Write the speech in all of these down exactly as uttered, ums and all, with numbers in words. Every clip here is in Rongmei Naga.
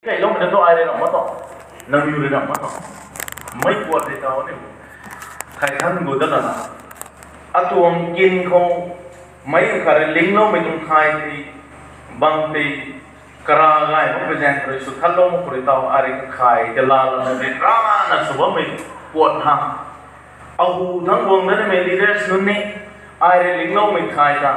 Kailoumei na tu ai rui na ma tu, nangniw rui na ma tu, mei puat rui tau ni, khay than gu dat lana, atuang kin khou mei khat rui lingloumei tuang khay tei, bang tei, kara gay makpui zaeng khou rui sw thatlou mak khou rui tau ai rui kakhay tei laa lana rui rana sw bammei puat ha. Ahu thangc guang dat nimei leaders nunc ni, ai rui lingloumei khay ta,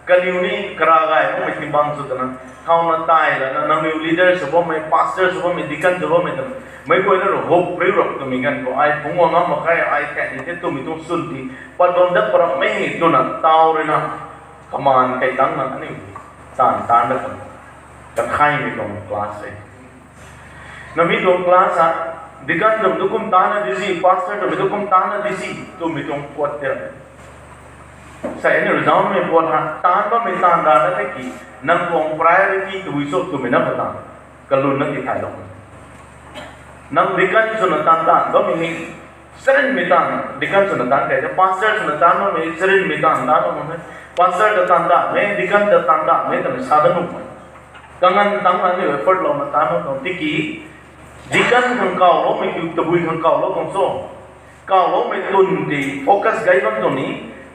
kaniw ni kara gay makmei ti bang sw twna, thauna tai lana nangniw leader sw bammei, pastor sw bammei, deacon sw bammei twna, meic guayna rui huk riu rap twmei ganv khou ai phungc guang ngam mak khe, ai khat ni the twmei tuang swn ti, pat bam dat paramei twna tau rui na, kamaan kai tangna aniu taanv taanc dat kan, kathaymei tuang class e. Nami tuang class a, deacon twmei tu kum taanna di si, pastor twmei tu kum taanna di si twmei tuang puat tei, sa aniu rui zaumei puat ha, taanc bammei taanv rana tei ki, nang tuang priority tabui cho twmei na kata, kalunna ti thaylou. Nang deacon swna taanv taanv bammei ni, charynmei taanv, deacon swna taanv kei the, pastor swna taanv bammei charynmei taanv taanv bam the, pastor ta taanv taanvmei, deacon ta taanv taanvmei twna sa dat nuhmei. Kanganv tangna aniu effort louna taanv bam tuang tiki, deacon khang kawloumei kiu tabui khang kawlou tuang cho. Kawloumei twn ti focus gay bam tuang ni,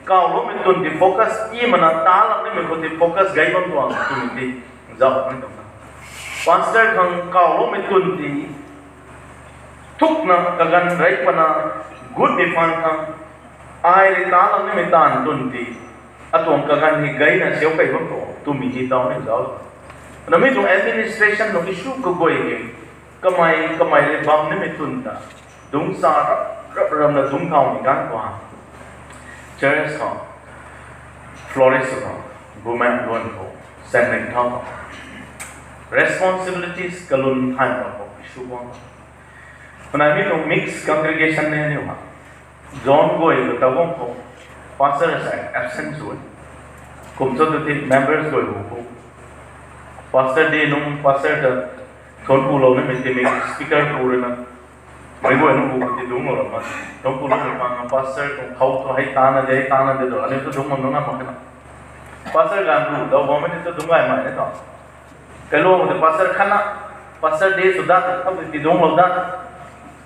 kawloumei twn ti focus i mana ta lak nimei khou ti focus gay bam tuang twmei ti zauhmei tuang na. Pastor khang kawloumei twn ti thukna kaganv rei pana gutmei phaan khang, ai rui ta lak nimei taanv twn ti, atuang kaganv hei gayna siau kei bam tuang twmei hei tau ni zauc. Nami tuang administration nunc issue kaguay hei, kamei kamei rui bam nimei twn ta, dungc sa rap rap ramna dungc thaumei ganv khou, church khou, flourish khou, bumaengh luan khou, sanding thau khou, responsibilities kalun thay mak khou issue guang. Panai mi tuang mixed congregation ni aniu ha. Zone guay khou ta guang khou, pastor sa absent sw e. Kum cho tu ti members guay hu khou, pastor di nung pastor ta thuanc kulou nimei ti mi speaker pu rui na, meic guay nunc hu khou ti dungclou ra ma. Thuanc kulou nimei pang pastor tuang khou tu hei tana de, hei tana de tu aniu tu dungc bam nunc na mak khe na. Pastor ganv ru dau bammei ni tu dungc gaymei ni tu. Kailuang khou tei pastor khatna, pastor de sw dat, khou tei ti dungclou dat.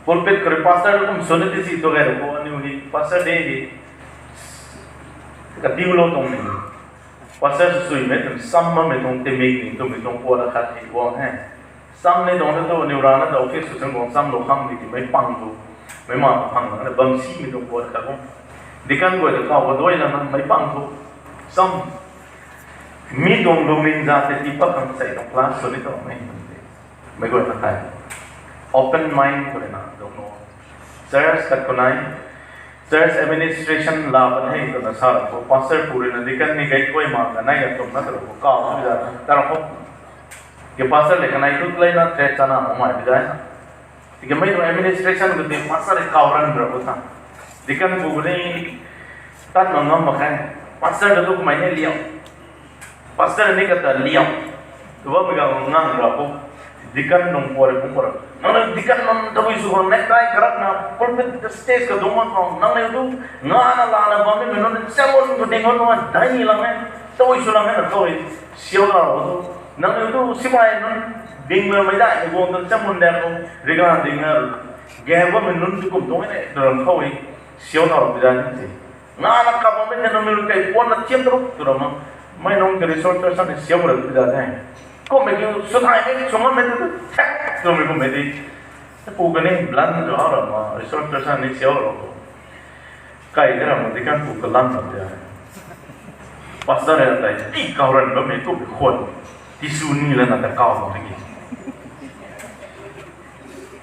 Pulpit khou rui pastor kum sw ni ti si tu gay ru khou aniu hei pastor de hei katiulou tuang ni. Pastor sw suimei tuang, sam bammei tuang timik ni twmei tuang puat akhat hei guang he. Sam ni tuang na tu aniu rana ta office sw sang guang samlou khang di ti meic pang tu, meic ma phang na bam simei tuang puat khat guang. Deacon guay ta kaw kaduai lana meic pang tu, sam mi tuang lungning za tei tii pat khang sei tuang class sw ni tuang mei. Meic guay na tei open mind khou rui na dungc o. Church khat khou nai, church administration la pat hei twna sa ram khou pastor pu rui na deacon ni gay kuay ma kanei ka twmna ta ram khou kaw tu za ta ram khou, ki pastor le kanei tu leina threat chana makmei pi zai na. Tiki mei tuang administration khou ti pastor rui kaw ran ra khou ta, deacon pu ni tat ma ngam mak khe. Pastor ta tu kamei ni liam, pastor ni kata liam tu bammei ganv ngang ra khou, deacon nung puat rui phungc pat ra, nangniw deacon nunc tabui sw khang necktie karapna pulpit stage ka dungc mak khang nangniw tu ngana lana bam nimei nunc sermon khou ding o nunc dai ni lang e, tabui sw lang e na khou e, siau la ra tu, nangniw tu simei nunc dingmei mei daihmei guang tu sermon de khou riga dingna, gay bammei nunc tu kum tuang e na tu ram khou e, siau la ra pi zai ni ti. Ngana kap bammei the nangniw rui kei puanna thiam taruk tw ra ma. Mei nunc ki resource person ni siau ra pi zai the. Kummei kiu sw thay ni sw ngammei tu tu thak twmei kummei di, pu kani blunt tu how ra ma, resource person ni siau ra khou, kai de ra ma deacon pu kalam ra pi zai. Pastor rui tei ti kaw ran bammei kummei khwan, tisw ni lana ta kaw bam tiki,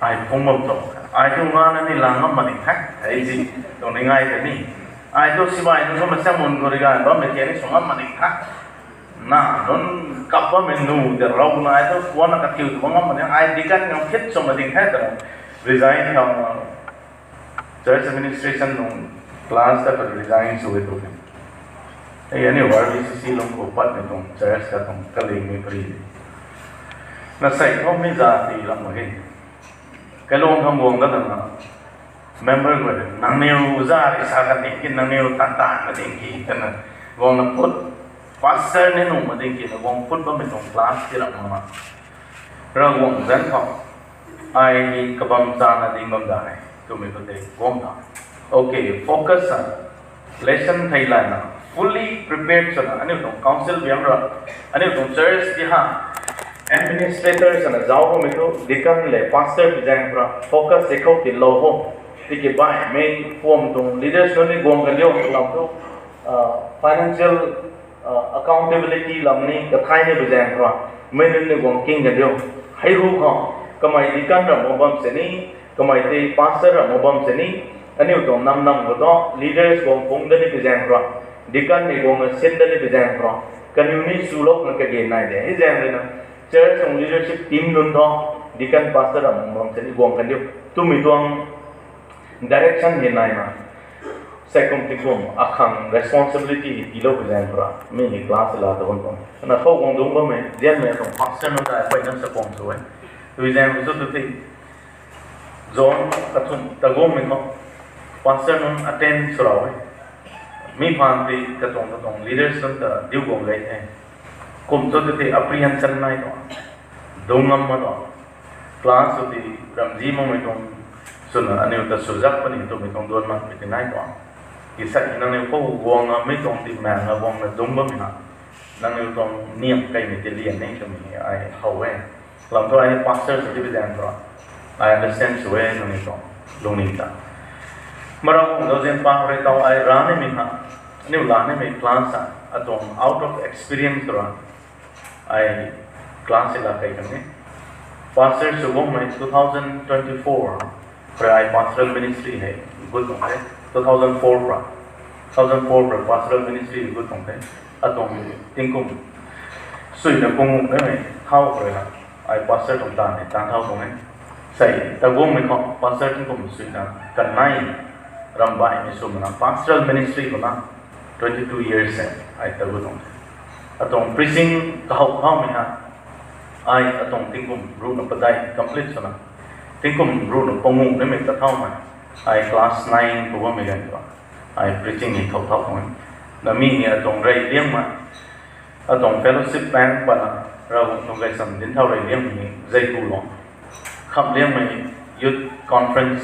ai phungc bam tuang, ai tu ngana ni lang ngam ma ding the, hei si, tuang ni ngai tei ni, ai tu simei nunc kumna sermon khou riga bammei ti ni sw ngam ma ding the. Na nunc kap bammei nu tei rauna ai tu puanna kathiu tu bam ngam ma ding, ai deacon ngam phit sw ma ding the twna resign thauna, church administration nung class ta khat resign sw e tu. Hei aniu R B C C lung khou patmei tuang church khat tuang kalingmei pari na sei thaumei za ti lam mak e. Kailuang khang guang dat lana member guay nangniw za rui sa kan ding ki, nangniw tan tan na ding ki twna guangna phut, pastor ni nuh ma ding ki na guang phut bammei tuang class ti ram mak ma. Ravguangc zanc khou ai ni kabam chana ding bam da e twmei khou tei guang na. Okay, focus a lesson thei lana fully prepared swna aniu tuang council biang ra, aniu tuang church ti ha, administrator swna zauc bammei thu deacon le pastor pi zaeng ra focus tei khou tinlou ho. Tiki baihmei form tuang leaders nunc ni guang kan diu lam thu, financial accountability lam ni kathai ni pi zaeng ra, mei nunc ni guang king kan diu. Hei ru khou, kamei deacon ra mak bam sini, kamei tei pastor ra mak bam sini, aniu tuang nam nam khou thu leaders guang phungc da ni pi zaeng ra, deacon ni guang na sin da ni pi zaeng ra, kaniw ni swlou na kage nai de. Hei zaeng rui na church tuang leadership team nunc thu deacon pastor ra mak bam sini guang kan diu twmei tuang direction hei naina, seikum tingkum akhang responsibility hei tiilou pi zaeng ra mi hei class la ta bam tuang. Kana khou guang dungc bammei zianmei tuang pastor nunc ta peyna sa kuang sw e. Tui zaeng rui chu tu ti John kathumh ta guangmei khou pastor nunc attend sw ra e. Mi phaan ti katuang katuang leaders nunc ta diu guang gay the. Kum thu tu ti apprehension nai tuang, dungc ngam ma tuang. Class tu ti ramzi makmei tuang swna aniu ta swzak puni twmei tuang duan makmei ti nai tuang. Tisai nangniw khou guang a mei tuang ti maeng a guangna dungc bammei ha, nangniw tuang niam kaimei ti lian ni twmei ai how e. Lam thu ai pastor sw ti pi zaeng thu, ai understand sw e nangniw tuang lungning ta. Marau khang zauzian pang rui tau ai ra nimei ha, aniu la nimei class a, atuang out of experience ra ai class la kei kan e. Pastor sw guangmei two thousand twenty-four khou rui ai pastoral ministry hei gut tuang the. Two thousand four khou, two thousand four khou rui pastoral ministry hei gut tuang the. Atuang tingkum suina panguh nimei thau khou rui ai pastor tuang taanv hei taanv thau tuang e. Sei ta guangmei khou pastor tingkum suina kanei ramh baihmei sw mana pastoral ministry khou na twenty two years e ai ta gut tuang the. Atuang preaching kahow thaumei ha, ai atuang tingkum ruhna padeih complete swna, tingkum ruhna panguh nimei ta thaumei, ai class nine khou bammei ganv khou ai preaching ni thau thau tuang e. Na mi ni atuang rey liangmei, atuang fellowship paeng patna, Ravguangc tuang gaychamv dinc thau rey liangmei ni zeikulung, khamh liangmei youth conference,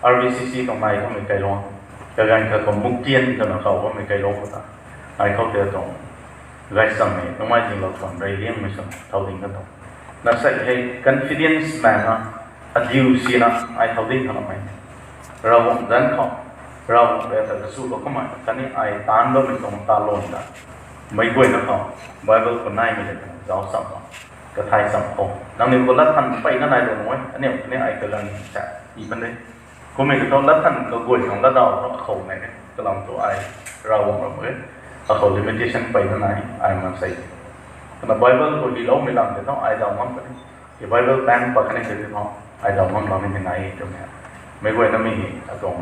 R B C C tuang nai kamei kailung, kaganv khat khou Muktian twna khou kamei kailung khou ta, ai khou tei tuang gaychamv ni nungmei zinglou tuang rey liangmei sw thau ding kan tuang. Na sei hei confidence maengna, adiu sina ai thau ding khana mei, Ravguangc zanc khou, Ravguangc rui ta kasu khou kamei khatni ai taanv bammei tuang talon ta, meic guayna khou Bible khou naimei le zauc cham khou, kathai cham khou nangniw khou lat than peyna nai lou nunc e, aniu khatni ai kaganv sa i pan de. Kummei khou lat than kaguay khang latdaw khou akhou nei e, kalam tu ai Ravguangc ram e, akhou limitation peyna nai, ai maansei. Kana Bible khou hyloumei lam tei thu ai daw ngam puni, ki Bible paeng pat kani tei thu ai daw ngam lou nimei nai e twmei. Meic guayna mi hei atuang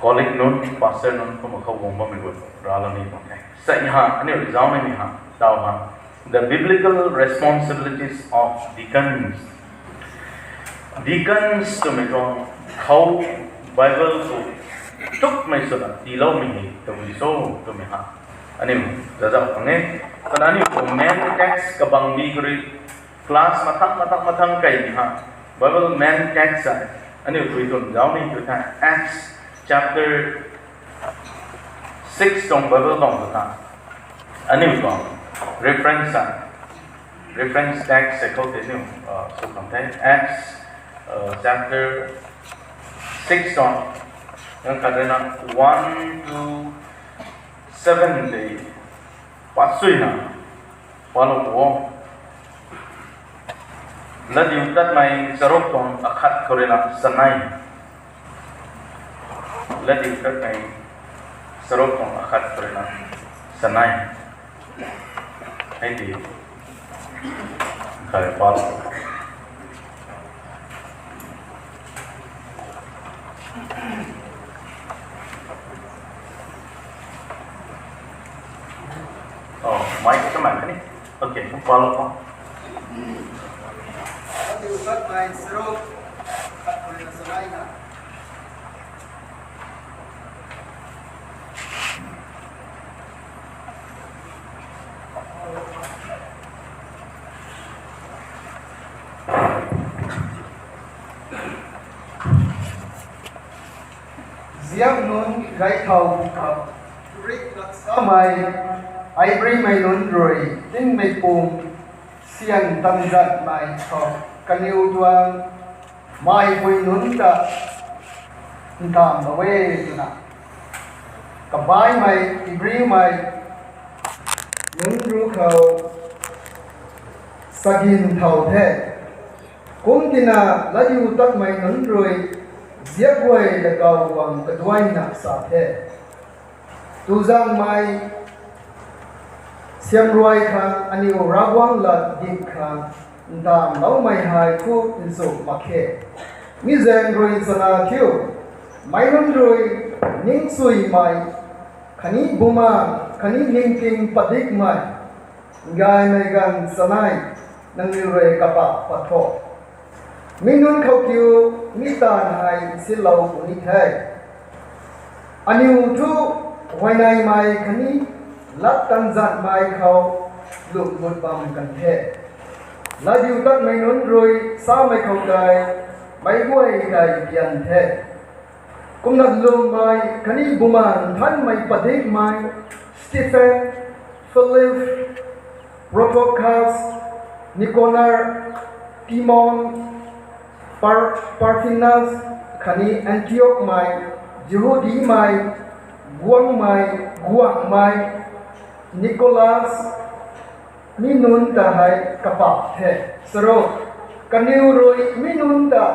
colleague nunc, pastor nunc kumna khou guang bammei guay ralou ni tuang the. Sei ha aniu zauc nimei ha, daw ha, the biblical responsibilities of deacons. Deacons twmei tuang khou Bible khou tukmei swna tiiloumei hei tabui cho twmei ha aniu zazauh khang e. Kana aniu tuang main text kabangbi khou rui class mathang mathang mathang keimei ha, Bible main text a aniu tui twn zauc ni tu the, Acts chapter six tuang Bible bam tu tha. Aniu tuang reference a, reference text sei khou tei aniu sw khang the. Acts chapter six tuang, ganv khat rui na one to seven tei pat suina palou o. Latdiutatmei charuk tuang akhat khou rui na chanei. Latdiutatmei charuk tuang akhat khou rui na chanei. Hei ti khat rui palou. Oh, mic ka man kani. Okay, kum palou khou. Ziap nunc gay thau bu khou, rik lat samei, aibeimei nunc rui tingmei pum, syan tanzatmei khou, kaniw tuang, meipui nunc ta, ntamvlou e twna, kabaimei, aibeimei, nunc ruc khou, sagin thau the. Kum tina latdiutatmei nunc rui, ziap guay lagaw guang kaduaina sa the. Tuzangmei, siamruai khang aniw Ravguangc lat dip khang, ntamvloumei hei thu nchuk mak khe. Mi zaeng rui chana thiu, meic nunc rui, ningchuimei, khatni bumaengh, khatni ningting padikmei, gaymei ganv chanei, nangniw rui kapa pat tho. Mi nunc khou kiu, mi taanv hei silou puni the. Aniw thu, huayneymei khatni, lat tanzatmei khou, lungh gut bam kan the. Latdiutatmei nunc rui samei khou tei, meic guay tei pian the. Kumna lwmmei khatni bumaengh nthanmei padikmei, Stephen, Philip, Prochorus, Nicanor, Timon, Par-, Parmenas, khatni Antiochmei, Jihudimei, guangmei, guangmei, Nicholas, mi nunc ta hei kapa the. Charuk, kaniw rui mi nunc ta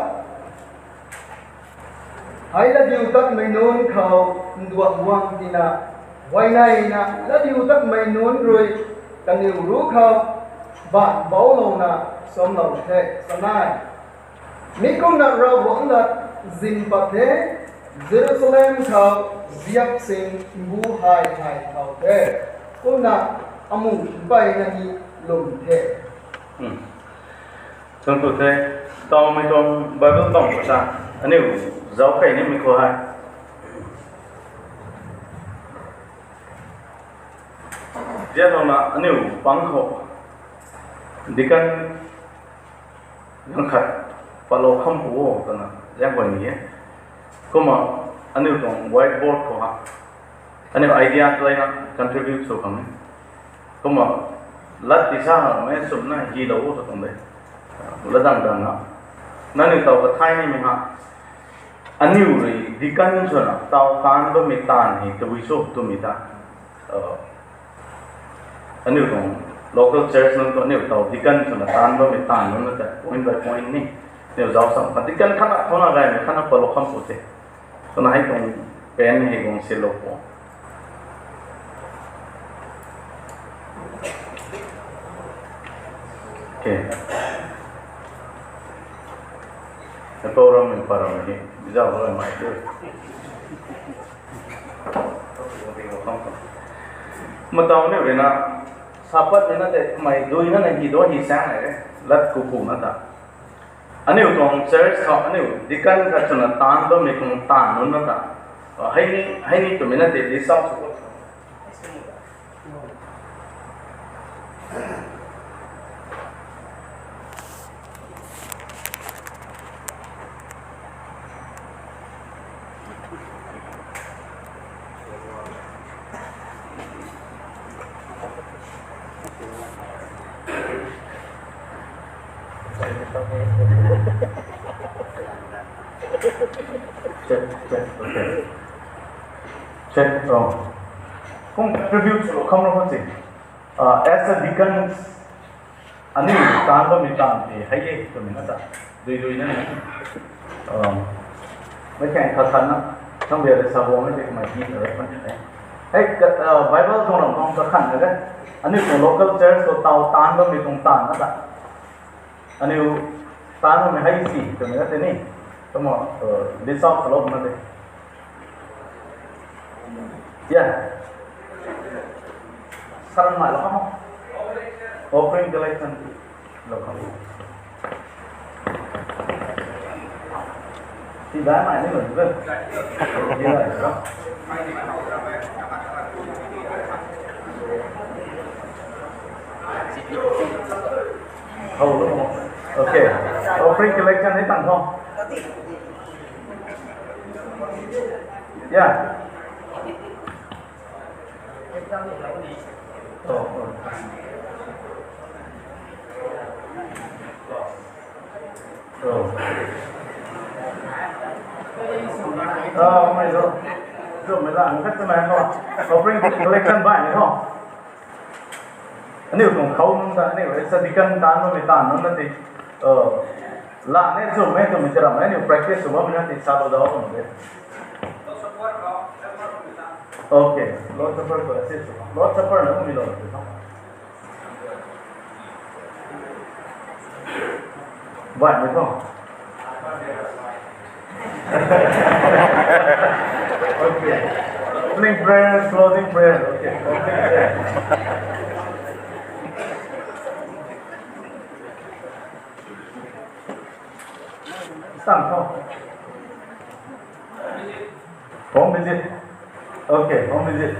hei latdiutatmei nunc khou nduak guang tina, huayneyna latdiutatmei nunc rui kaniw ruc khou baanc bouclouna samlou the. Chanei, mi kumna Ravguangc lat zin pat the, Jerusalem khou ziap sing mbu hei hei thau the. Kumna amu mpeyna ni lwm the. Thank you the. Tawmei tuang Bible bam khou sa, aniu zauc key nimei khou hei, zianlouna aniu pang khou deacon ganv khat patlou kham pu o twna zaeng guay ni e. Kumna aniu tuang whiteboard khou ha, aniu idea taleina contribute sw khang e. Kumna lat ti sa hamei swmna hilou o tw tuang de. Latdang dang na, nangniw taw kathay nimei ha, aniu rui deacon swna taw taanc bammei taanv hei tabui cho twmei ta, aniu tuang local church nunc tu aniu taw deacon swna taanc bammei taanv nunc na ta point by point ni, aniu zauc sam kha deacon khatna thouna gaymei khatna patlou kham pu the. Twna hei tuang pen hei guang silou pu. Napou rammei pa rammei ni zauc rammei tu, mataw niu rui na, Sabbath ni na tei kamei dui na na hi do hi sang e, lat ku ku na ta. Aniu tuang church khou aniu deacon khat swna taanc bammei tuang taanv nunc na ta, hei ni twmei na tei list out sw Kung contribute sw kham ra kho si. As a deacon, aniu taanc bammei taanv tei hei e twmei na ta, dui dui na, mei khaeng khat khat na, sambiak rui sa guang e tei kamei hi ta rei pan e. Hei, Bible tuang ram tuang kakhan na de, aniu tuang local church khou taw taanc bammei tuang taanv na ta, aniu taanc bammei hei si twmei na tei ni, kumna list out swlou na de. Ya, saran mai lou kham, offering collection lou kham. Ti dai mai ni lou ni bam. Hou lou. Okay. Offering collection hei tang khou. Yeah. Oh, oh. Oh. Oh, my God. Zumei la, ang khat twmei ho. Offering collection baihmei ho. Aniu tuang khou nunc ta, aniu sa deacon ta nunc mei ta nunc na ti. Oh. La ne zumei twmei ti ram, aniu practice sw bammei na ti sa lou dau kum de. Okay, Lord Supper ko assist sw. Lord Supper na kum mi lo. Baihmei tho. Okay. Opening prayer, closing prayer. Okay. Opening prayer. Tang tho. Home visit. Okay, home visit.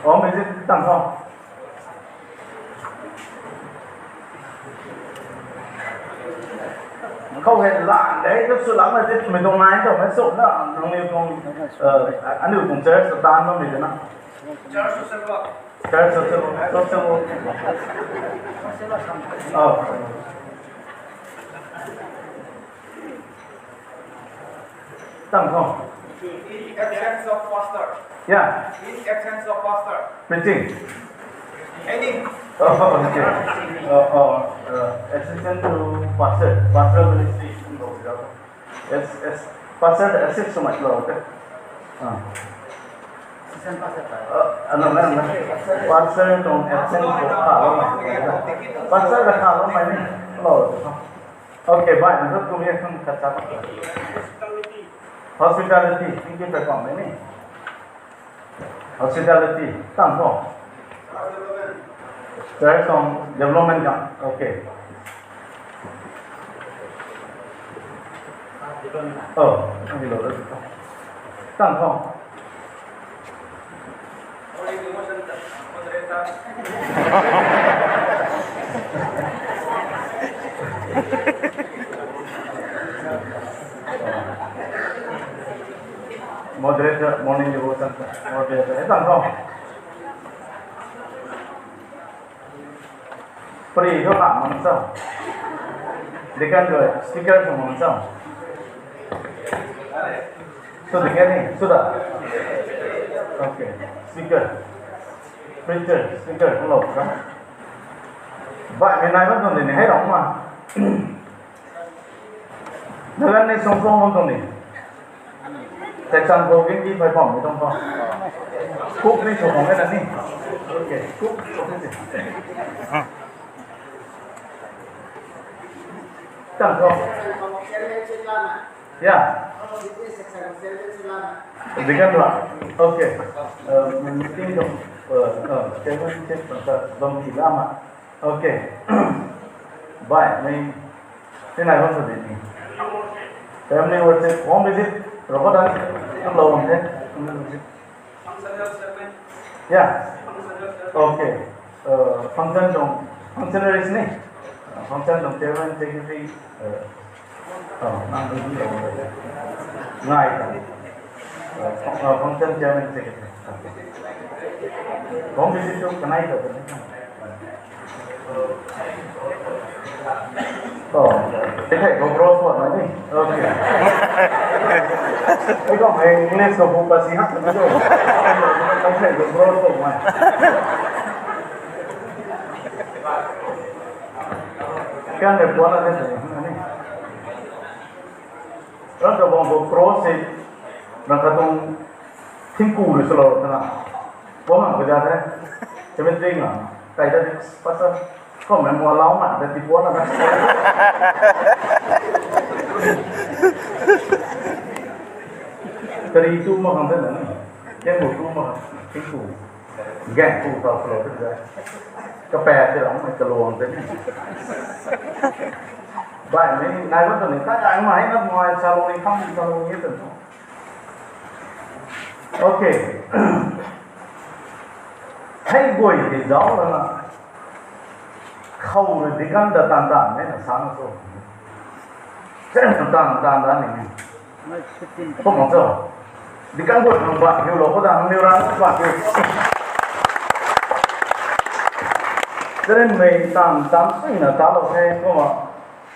Home visit tang tho. Khou hei lan de, tu sw lam na ti twmei tuang nai tho, mei sw na, nangniw tuang, uh, aniu tuang church ta tan bammei de na. Church social work. Church social work. Social work. Oh. Tang tho. In absence of pastor. Yeah. In absence of pastor. Preaching. Any. Oh, okay. Oh, oh, uh, assistant to pastor, pastoral ministry. As, as, pastor ta assist sw mak lo te. Ah. Assistant pastor ta. Uh, ano na na. Pastor tuang absent ko kha lo mak. Pastor ta kha lo mak ni. Lo. Okay, bye. Nang tu ye khang khat cha. Hospitality. Thank you for coming. Hospitality, tang tho. Church tuang development ka, okay. Oh, ang lo, tang tho. Moderator, morning devotion, moderator, eh, tang tho. Pri tho la mang cho. Deacon rui speaker sw mang cho. So deacon ni, so da. Okay. Speaker. Preacher, speaker, hello. Baihmei nai bam tuang de ni, hei rong ma. Nagan ni sung sung bam tuang ni. Section khou gin di phai pam ni tuang tho. Cook ni sung khou na ni. Okay, cook. Tang tho. Yeah. Deacon ra. Okay. Uh, meeting tuang, uh, uh, chairman check tuang ta bam di la ma. Okay. Baihmei. Tina bam sa di ni. Family worship, home visit, robot dan. Kum lo bam the. Family worship. Functional statement. Yeah. Functional statement. Okay. Uh, function tuang, functionaries ni. Uh, function tuang chairman, secretary, uh, oh, nang ni lo. Ngai ta. Uh, fun-, uh, function chairman, secretary. Okay. Home visit tu kanai ta. Oh, thế thầy có cross word nói đi. Ok. Thế còn về English của Phú Bà Sĩ Hắc thì có rồi. Có thể có cross word mà. Cái này của nó thế này, này. Rất là vòng của cross thì là cái tông thính cù được solo thế nào. Có mà bây giờ thế. Cho nên đi ngờ. Tại đây, pastor. Kum mei mualau mak ta tipuan na. Kari tu mak khang the na. Keng bu tu mak khang, keng bu. Geng bu tau kalo the. Kapaek the lang mei kaluang the. Baihmei nai bam tuang ni, ta gay mei na mei salon ni khang salon ni tuang. Okay. Hei guay hei zauc lana, Khou rui deacon ta taanv taanv e na sa na cho. Chen taanv taanv da ni. Kum mak cho. Deacon guay khang ba hiu lou khou da hangniw ra ba hiu. Chen mei taanv taanv sui na ta lou the kumna.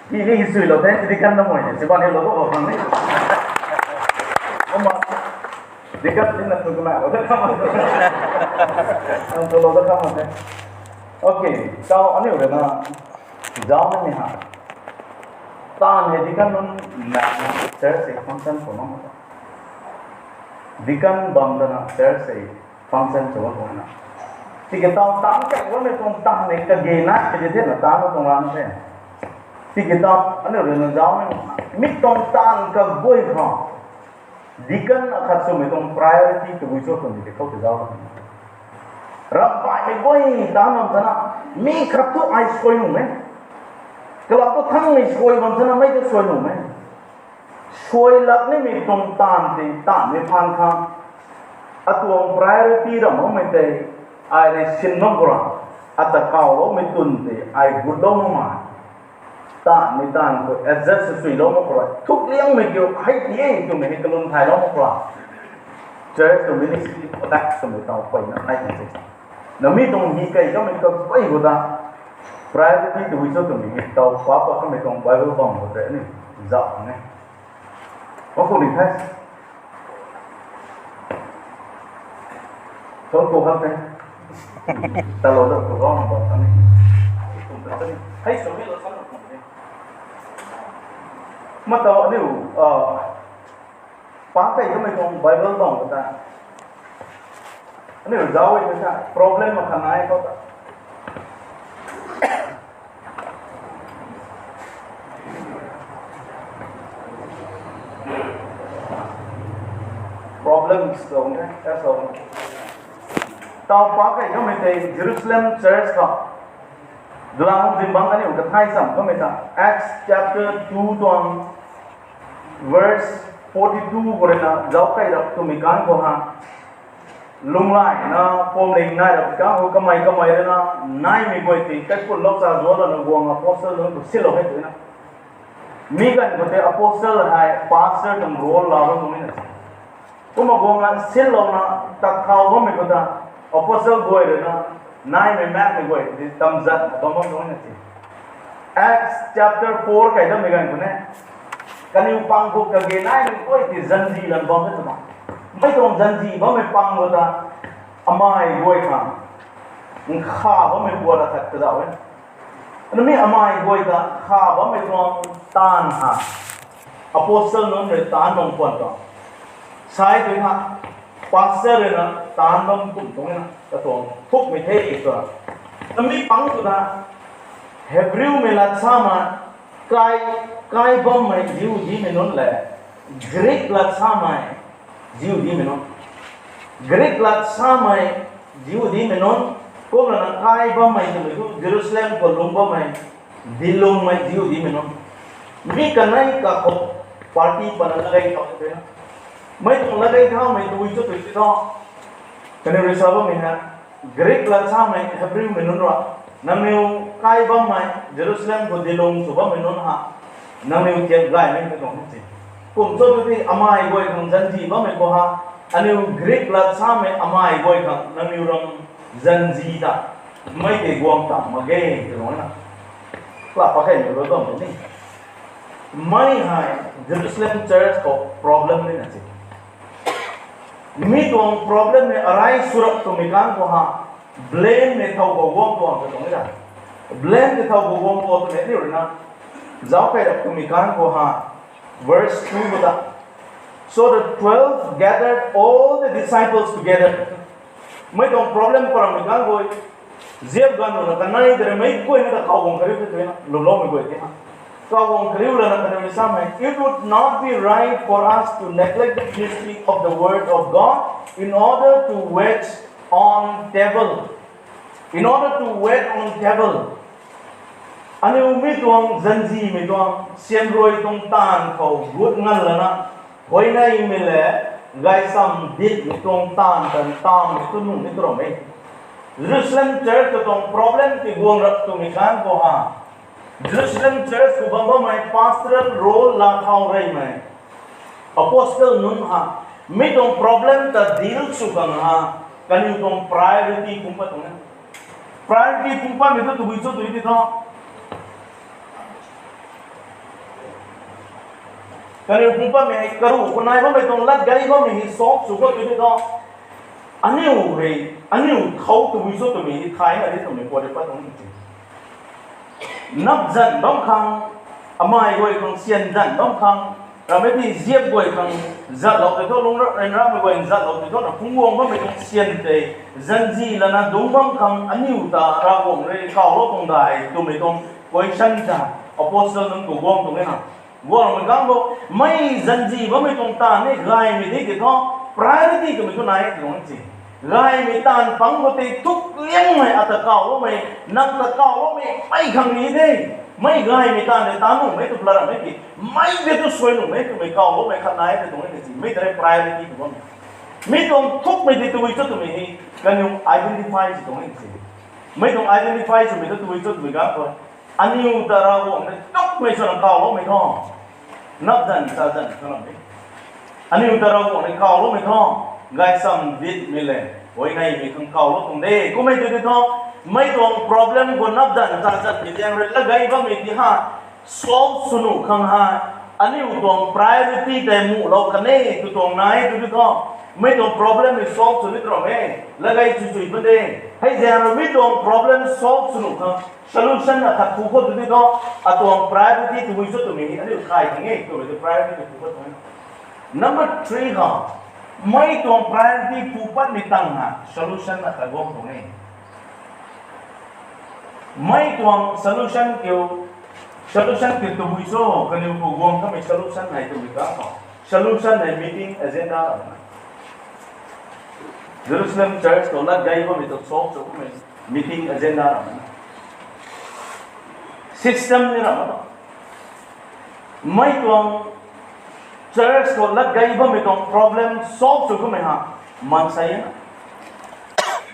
Ti ni sui lou the deacon na mei si ban hiu lou khou khang ni. Kumna deacon ni na tu kumna lou ta kham. Ang tu lou ta kham the. Okay, tau aniu rui na zauc ni ha. Taanv hei deacon nunc na church hei function khou na. Deacon bam ta na church hei function khou na. Tiki tau taanv kai bammei tuang taanv hei kage na kage the na taanv tuang lan the. Tiki tau aniu rui na zauc ni mi tuang taanv kaguay khou deacon akhat swmei tuang priority tabui cho twmei tei khou tei zauc. Ramhbaihmei guay taanv bam sana, mi khat thu ai suai nuh e. Kalak tu thangmei suai bam sana mei tu suai nuh e. Suai lak nimei tuang taanv tei taanvmei phaan khang atuang priority ram makmei tei ai rui sin bam khou ra, ata kawloumei twn tei ai gutlou makmei taanvmei taanv khou adjust swsuilou mak khou ra, thukliangmei kiu hei ti e twmei hei kalum thaylou mak khou ra, church tuang ministry collapse swmei tau peyna ai kan se. Na mi tuang hi kei kamei kapey khou ta priority tabui cho twmei hei tau pa pa kamei tuang Bible bam khou tei ni zauc khang e. Mak khou ni the. Thon khou khang the. Talou da khou rong bam khang ni. Kum ta ni. Hei swmei lou sa na kum ni. Matau aniu, ah, pa kei kamei tuang Bible bam khou ta aniu zauc e ta problem makhan nai khou ta. Problems tuang the, that's all. Tau pa kei kamei tei Jerusalem church khou. Dulang zimbang aniu kathai sam kamei ta. Acts chapter two tuang verse forty two khou rui na zauc kei rap twmei kan khou ha. Lunglaina pamling nai rap kan khou kamei kamei rui na naimei guay tei kaikhunc lou cha zuan lana guang apostle nunc khou silou hei twna. Mi ganv khou tei apostle hei pastor tuang role laa bam tuang na. Kumna guangna sinlouna tat thau bammei khou ta apostle guay rui na naimei makmei guay ti tamzat na bam bam tuang na ti. Acts chapter four kai dammei ganv khou ne, kaniw pang khou kage naimei guay ti zanzi lan bam e twna. Mei tuang zanzi bammei pang khou ta amei guay khang nkha bammei guat akhat kadau e. Anmei amei guay ta kha bammei tuang taanv ha. Apostle nunc rui taanv bam khwan tuang. Sai tui ha, pastor rui na taanv bam kum tuang na katuang thukmei the e tw. Anmei pang khou ta Hebrewmei lat samei, kai, kai bammei Jihudimei nunc le, Greek lat samei Jihudimei nunc. Greek lat samei Jihudimei nunc, kumlana kai bammei twmei thu Jerusalem khou lungc bammei, dilungmei Jihudimei nunc. Mi kanei kakhou party pana latgei thau the na. Mei tuang latgei thaumei tui cho tui cho tho. Kaniw rui sa bammei ha, Greek lat samei Hebrewmei nunc rui, nangniw kai bammei Jerusalem khou dilung sw bammei nunc ha, nangniw thiak gaymei katuang si. Kum cho tu the amei guay khang zanzi bammei khou ha, aniw Greek lat samei amei guay khang nangniw ram zanzi ta, mei tei guang tam mak ge twna. Kla pakeimei lou bam ni. Mei hei Jerusalem church khou problem ni na si. Mi tuang problem hei arai swrap twmei kan khou ha, blame mei thau khou guang tuang katuang e ra. Blame mei thau khou guang tuang twmei ni rui na. Zauc kai rap twmei kan khou ha, verse two khou ta. So the twelve gathered all the disciples together. Mei tuang problem parammei kan khou ziap ganv rui na kanei tei mei guay na ta kawguang kariu the twna lwmloumei guay the na. Kawguang kariu lana kaniw rui samei, it would not be right for us to neglect the ministry of the word of God in order to wait on table. In order to wait on table. Aniw mi tuang zanzimei tuang sianrui tuang taanv khou gut ngan lana, huayneymei le gaysam ditmei tuang taanv tan tammei tu nuh ni tu ram e. Jerusalem church khou tuang problem tiguang rap twmei ganv khou ha, Jerusalem church khou bam bammei pastoral role laa thau reymei apostle nunc ha, mi tuang problem ta deal sw khang ha, kaniw tuang priority pumc pat tuang e. Priority pumc patmei thu tabui cho tw tei tho, kaniw pumc patmei hei karuh khou nai bammei tuang lat gay bammei hei solve sw khou tw tei tho, aniu hei, aniu khou tabui cho twmei hei thay na di twmei pat de pat tuang e. Nap zan bam khang, amei guay khang syan zan bam khang, rammei ti ziap guay khang zatlou tei tho, lungc ryanramei guay zatlou tei tho, na phungc guang bammei tuang syan tei zanzi lana dungc bam khang aniu ta Ravguangc rui kawlou tuang dai twmei tuang question ta apostle nunc khou guang tuang e na. Guangmei ganv khou, mei zanzi bammei tuang taanv ni gaymei di tei tho, priority twmei thu nai e tuang si. Gaymei taanv pang khou tei thuk liangmei ata kawloumei, nang ta kawloumei mei khang ni de. Mei gaymei taanv tei taanv nuhmei tu pla rammei ki, mei tei tu suai nuhmei twmei kawloumei khat nai e tuang e si. Mei tei priority tw bammei, mi tuang thukmei tei tabui cho twmei hei kaniw identify sw tuang e si. Mei tuang identify swmei thu tabui cho twmei ganv khou, aniu ta Ravguangc rui thukmei swna kawloumei tho, nap zan ta zan khang lam e. Aniu ta Ravguangc rui kawloumei tho, gaysam ditmei le huayneymei khang kawlou tuang de. Kummei tei tei tho, mei tuang problem khou nap zan ta zan mei liang rui lat gay bammei ti ha, solve sw nuh khang ha, aniu tuang priority tei muhlou kan e tw tuang nai tw tei tho, mei tuang problem hei solve sw ni tuang e, lat gay chui chui pun de. Hei zaeng rui mi tuang problem solve sw nuh khang solution akhat phu khou tw tei tho, atuang priority tabui cho twmei hei aniu thay khang e twmei tu priority tei phu khou tuang e. Number three khou, mei tuang priority phu patmei tang na solution akhat guang tuang e. Mei tuang solution kiu, solution kiu tabui cho, kaniw khou guang kamei solution hei twmei ganv khou, solution hei meeting agenda ram na. Jerusalem church khou lat gay bammei tu solve sw kamei meeting agenda ram na. System ni ram na. Mei tuang church khou lat gay bammei tuang problem solve sw kamei ha, maansei e na.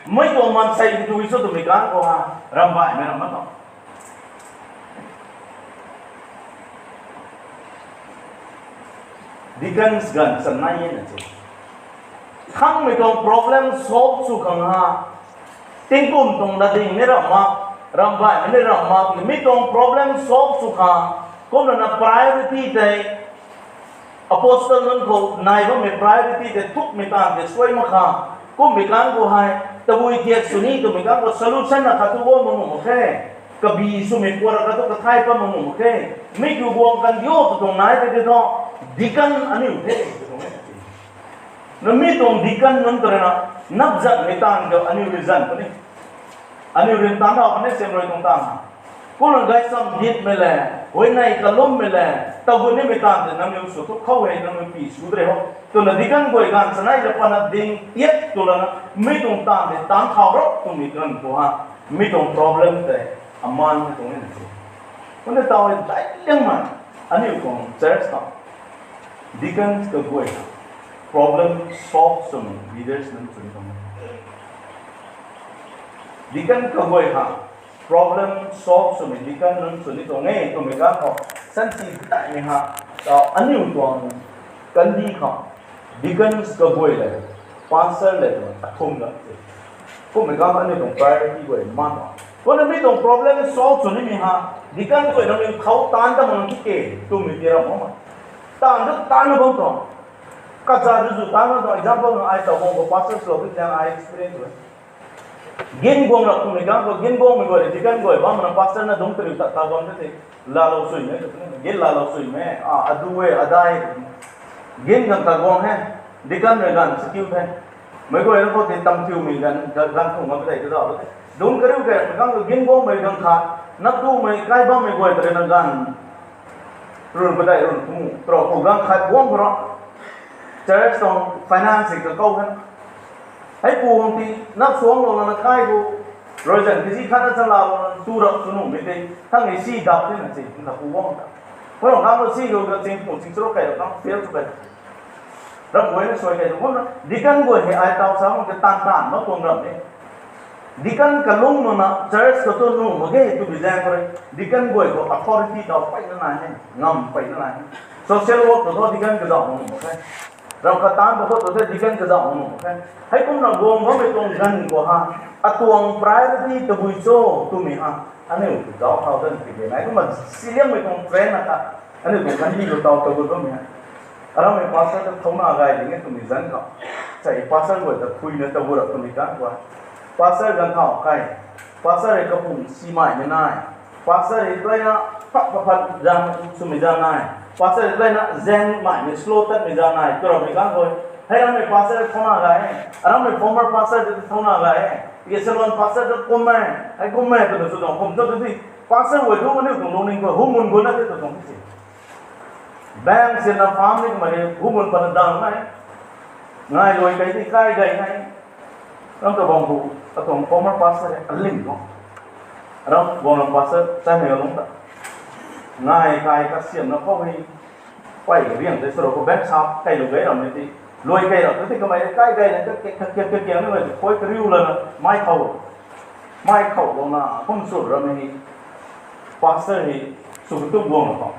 Mei tuang maansei tabui cho twmei ganv khou ha, rambaihmei ram na tho. Deacons ganv chanei e na si. Thangmei tuang problem solve sw khang ha, tingkum tuang latding ni ram mak, rambaihmei ni ram mak, mi tuang problem solve sw khang, kumna na priority tei, apostle nunc khou nai bammei priority tei thukmei taanv tei suai mak khang, kummei ganv khou hei, tabui thiak sw ni twmei ganv khou solution akhat tu guang mak nuh mak khe, kabi swmei puat akhat tu kathai pat mak nuh mak khe, mi kiu guang kan diu tw tuang nai tei tei tho, deacon aniu the tw tuang e. Na mi tuang deacon nunc ta rui na, nap zanmei taanv khou aniu rui zan puni. Aniu rui taanv rau puni, sem rui tuang taanv. Kumna gaysam ditmei le, huayney kalummei le, tagut nimei taanv tei nangniw sw thu khou hei nangniw pi sw de ho twna deacon guay ganv chanei le patna ding tiat tw lana, mi tuang taanv tei taanv thau rap twmei ganv khou ha, mi tuang problem tei amaan ni tuang e na si. Kumna taw hei dai liangmei, aniu tuang church khou deacons kaguay problem solve swmei leaders nunc sw ni tuang e. Deacon kaguay ha, problem solve swmei deacon nunc sw ni tuang e twmei ganv khou, sansi daihmei ha, taw aniu tuang kandih khou, deacons kaguay le, pastor le twna athum na si. Kummei ganv khou aniu tuang priority guay maan tuang. Kumna mi tuang problem solve sw nimei ha, deacon guay nangniw khou taanv ta mak nang ki ke twmei ti ram mak ma. Taanv tu taanv na bam tuang. Kaza tu zu taanv na tuang, example na ai taw guang khou pastor swlou ti zaeng ai experience e. Gin guang rap twmei ganv khou gin guangmei guay le deacon guay bam na pastor na dungc kariu tat taw bam te the. Laalou suimei, gin laalou suimei, a, adu e, adai. Gin ganv ta guang he, deacon rui ganv skill the. Meic guay na khou tei tamthiumei ganv, ganv, ganv thung ngam tei ta zau. Dungc kariu khe, ganv khou gin guangmei ganv khat, nap tumei kai bammei guay ta rui na ganv run padeih run phu, tarou khou ganv khat guang khou ra. Church tuang finance hei kakou khe. Hei pu hang ti nap suangclou lana kai khou, rui zan kizi khat na chalalouna tu rap sw nuhmei tei thang hei si dap tina si, na pu guang ta. Khou rui ganv khou si khou ka ching pu ching charuk kai rap ganv fail sw kai. Ram guay na suai kai tu kumna deacon guay hei ai taw sa mak khe, taanv taanv mak tuang ram e. Deacon kalung nuna church khou tu nuh mak ge twmei zaeng khou rui, deacon guay khou authority tau peyna nai e, ngam peyna nai e. Social work khou thu deacon kazauh nuh mak khe. Ram khat taanv khou tu the deacon kazauh nuh mak khe. Heikumna guang bammei tuang ganv khou ha, atuang priority tabui cho twmei ha, aniu zauc thau dan tiki nai kumna siliangmei tuang trend na kha, aniu tuang ganv ni khou tau tabui bammei ha. Aramei pastor ta thauna gay ding e twmei zanc khou, sai pastor guay ta thuina tabui rap twmei ganv khou, pastor ganv thau kai, pastor rui kapum simaimei nai, pastor rui tlayna phat phat phat zang swmei zang nai, pastor rui tlayna zaengmaimei slow tatmei zang nai twraumei ganv khou, hei aramei pastor thauna gay e, aramei former pastor ta thauna gay e, tiki salon pastor ta kum e, hei kum e twna sw tuang kum cho tiki, pastor guay thu aniu tuang lungning khou humun guna the tw tuang the. Bank sinna farm ni kamei hu mun pana dang nai. Ngai luai kai ni kai gay nai. Ram ta bam bu, atuang former pastor alim mo. Ram guang ram pastor chaimei alung ta, ngai kai kasiamna khou hei, pay riang tei saro khou bank sap kai lu gay ram ni ti, luai kai ram ti kamei kai gay na ka kiang ni mai tu koi kariu lana mai khou, mai khou louna kum sw ram ni, pastor hei sw tu guang khou,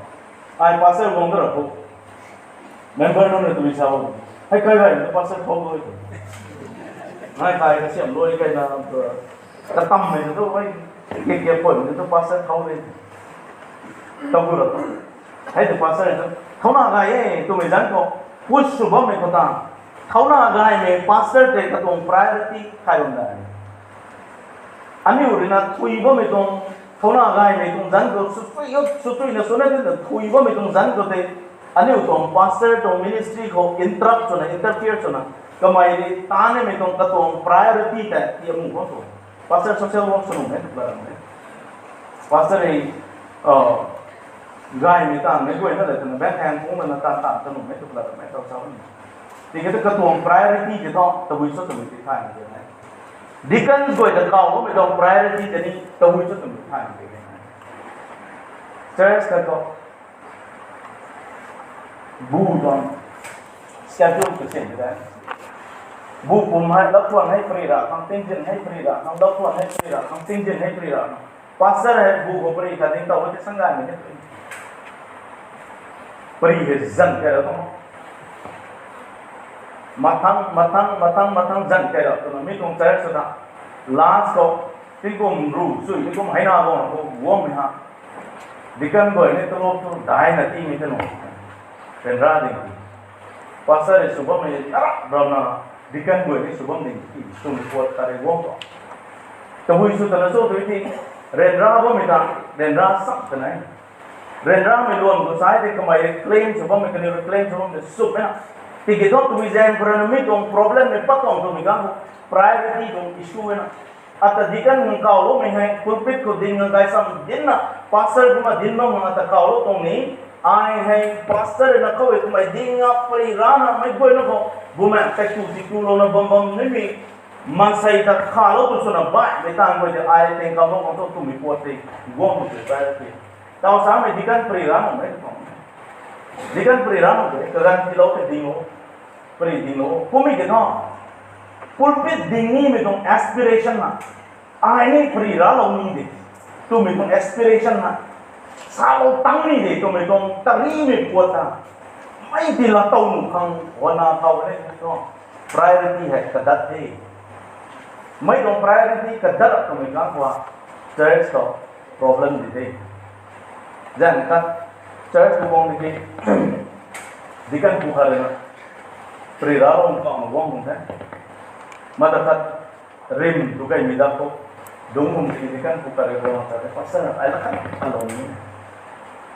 ai pastor guang ta ra khou, member nunc na twmei sa bam, hei kai gay na pastor khou luai tu, ngai kai kasiam luai kai na tu, katammei tu tu hei, kiak kiak poimei tu pastor khou de, tabu ra tu, hei tu pastor tu thauna gay e twmei zanc khou, push sw bammei khou ta, thauna gaymei pastor tei katuang priority thay bam da. Aniu rui na thui bammei tuang, thauna gaymei tuang zanc khou sw tuina swna tina thui bammei tuang zanc khou tei, aniu tuang pastor tuang ministry khou interrupt swna interfere swna, kamei rui tanimei tuang katuang priority tei ti amu bam tu, pastor social work sw nuh e tu la ram e, pastor rui gaymei tanmei guayna le twna bank hang kungna na tan tan ta nuh e tu la ram e tau sa bam. Tiki tu katuang priority tei thu tabui cho twmei ti thay mak e. Deacons guay ta kaw bammei tuang priority tei ni tabui cho twmei thay mak e. Church ta thu bu tuang schedule ta sin de. Bu pum hei, lou thuan hei pari ra khang, tingzin hei pari ra khang, lou thuan hei pari ra khang, tingzin hei pari ra khang. Pastor hei bu khou pari kha ding tow e ti sanggaymei ni pari hei zan kai ra tuang, mathang mathang mathang mathang zan kai ra twna mi tuang church ta, last khou tingkum ru sui tingkum heina guang khou guangmei ha, deacon guay ni talop tu daina tiimei ta nu, ryanra ding ti, pastor rui sw bammei tarap ramna, deacon guay ni sw bam ding ti twmei puat ta rui guang tu. Tabui sw tana cho tu ti, ryanra bammei ta, ryanra sak tana e. Ryanramei luan khou sai tei kamei rui claim sw bammei kaniw rui claim sw bammei sw e na. Tiki thu tabui zaeng khou rui na mi tuang problem mei pat tuang twmei ganv khou, priority tuang issue e na. Ata deacon nang kawloumei hei pulpit khou ding nang gay sam dinna, pastor kumna din bam nang ata kawlou tuang ni, ai hei pastor na khou e twmei ding a pari rana mei guayna khou, bumaengh tei tu ti tu louna bam bam nimei, maansei ta khalou tu swna baihmei tang guay tei ai tei kamlou khang thu twmei puat tei, guang khou tei bai tei. Tau samei deacon pari ra nuh e, deacon pari ra nuh e, kaganv tiilou tei ding o, pari dinglou kummei tei thu, pulpit ding nimei tuang aspiration na, ai ni pari raclou ni de twmei tuang aspiration na, salou tang ni de twmei tuang tarimei puat ta, mei ti la tow nuh khang guangna thau e thu, priority hei kadat the. Mei tuang priority kadat twmei ganv khou, church khou problem di the. Zan khat, church khou guang tiki, deacon pu khat rui na, pari raclou kawna guang khang the. Mata khat, rim tu kaimei dak khou, dungc khang tiki deacon pu khat rui guang ta the, pastor, ai la khat alou ni.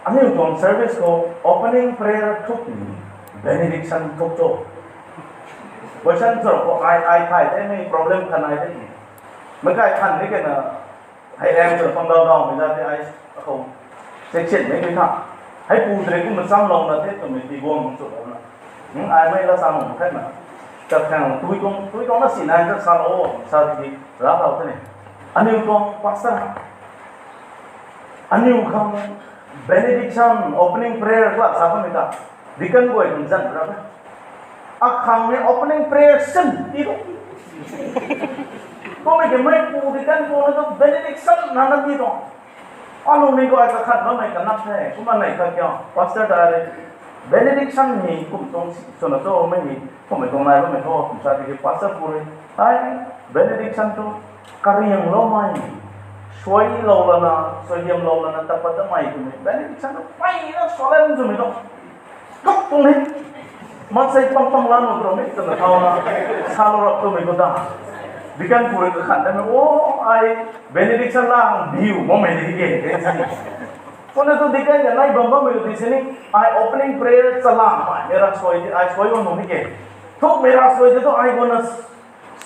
Aniu tuang service khou opening prayer thuk ni, benediction thuk cho? Question cho khou ai, ai thay the, mei problem khat nai the ni. Meic kai than ni kena, hei raeng twna pang dau daumei za tei ai, akhou, section mei tei tha. Hei pu tei kumna chamlouna the twmei tiguang nunc chulou na. Ai mei la sa nuh khe na. Tat khang tui tuang, tui tuang na si nai ta salou, sa tiki, ra tau the ni. Aniu tuang pastor, aniu khang benediction, opening prayer khou sa kamei ta, deacon guay tuang zan ra e. Akhang ni opening prayer sin ti tu, kummei Mei pu di kan pu na tu benediction na na di tuang. Alung ni guay kakhat bammei kanak the. Kumna nei khat kiu pastor ta rui benediction ni kum tuang si swna cho mei ni kummei tuang nai bammei tho kum sa tiki pastor pu rui ai benediction tu kariangloumei, suailou lana, suaihiamlou lana tat pat damei twmei benediction tu peyna solemn twmei tu. Tuk tuang ni. Maansei pang pang lan nuh tuang ni twna thauna salou rap twmei khou ta. Deacon pu rui kakhan dana o, ai benediction lang diu makmei di ke, ke si. Kumna tu deacon kanei bam bammei di sini, ai opening prayer chalamei mei rak suai di, ai suai bam nuh ni ke. Thukmei rak suai di tu ai guangna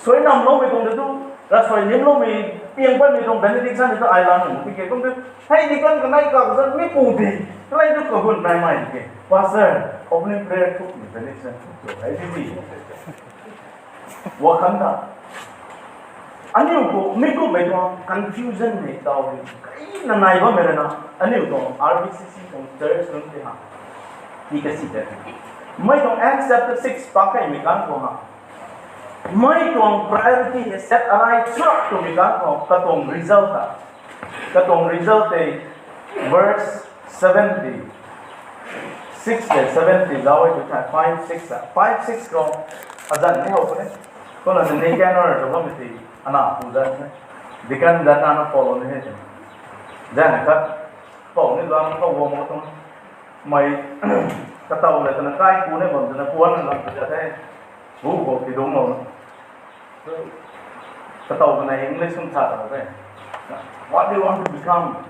suai namloumei tuang di tu, rak suai nimloumei piang patmei tuang benediction di tu ai lan nuh ni ke. Kum tu, hei deacon kanei kak zan mi pu di, kalei tu kahun naimei di ke. Pastor, opening prayer thukmei benediction thuk tu, hei di di. Wa khan ta. Aniu khou mi kummei tuang confusion nei tau ni. Kaina nai bammei rui na, aniu tuang R B C C tuang church nunc ti ha. Ni kasi te. Mei tuang Acts chapter six pakeimei kan khou ha. Mei tuang priority hei set arai chuak twmei kan khou, katuang result ta. Katuang result tei verse seventy. Six le seventy zauc e tu thei, five, six a. Five, six khou, azan ni how puni. Kumna Nicanor tu bammei ti, ana pu zan ni. Deacon zan ana Paul ni he. Zan khat, Paul ni zan khou guang ma tuang. Mei, kataw le twna kai ku ni bam twna kuan na lam ta the. Hu khou ti dungclou. Kataw twna English kum sa ta the. What do you want to become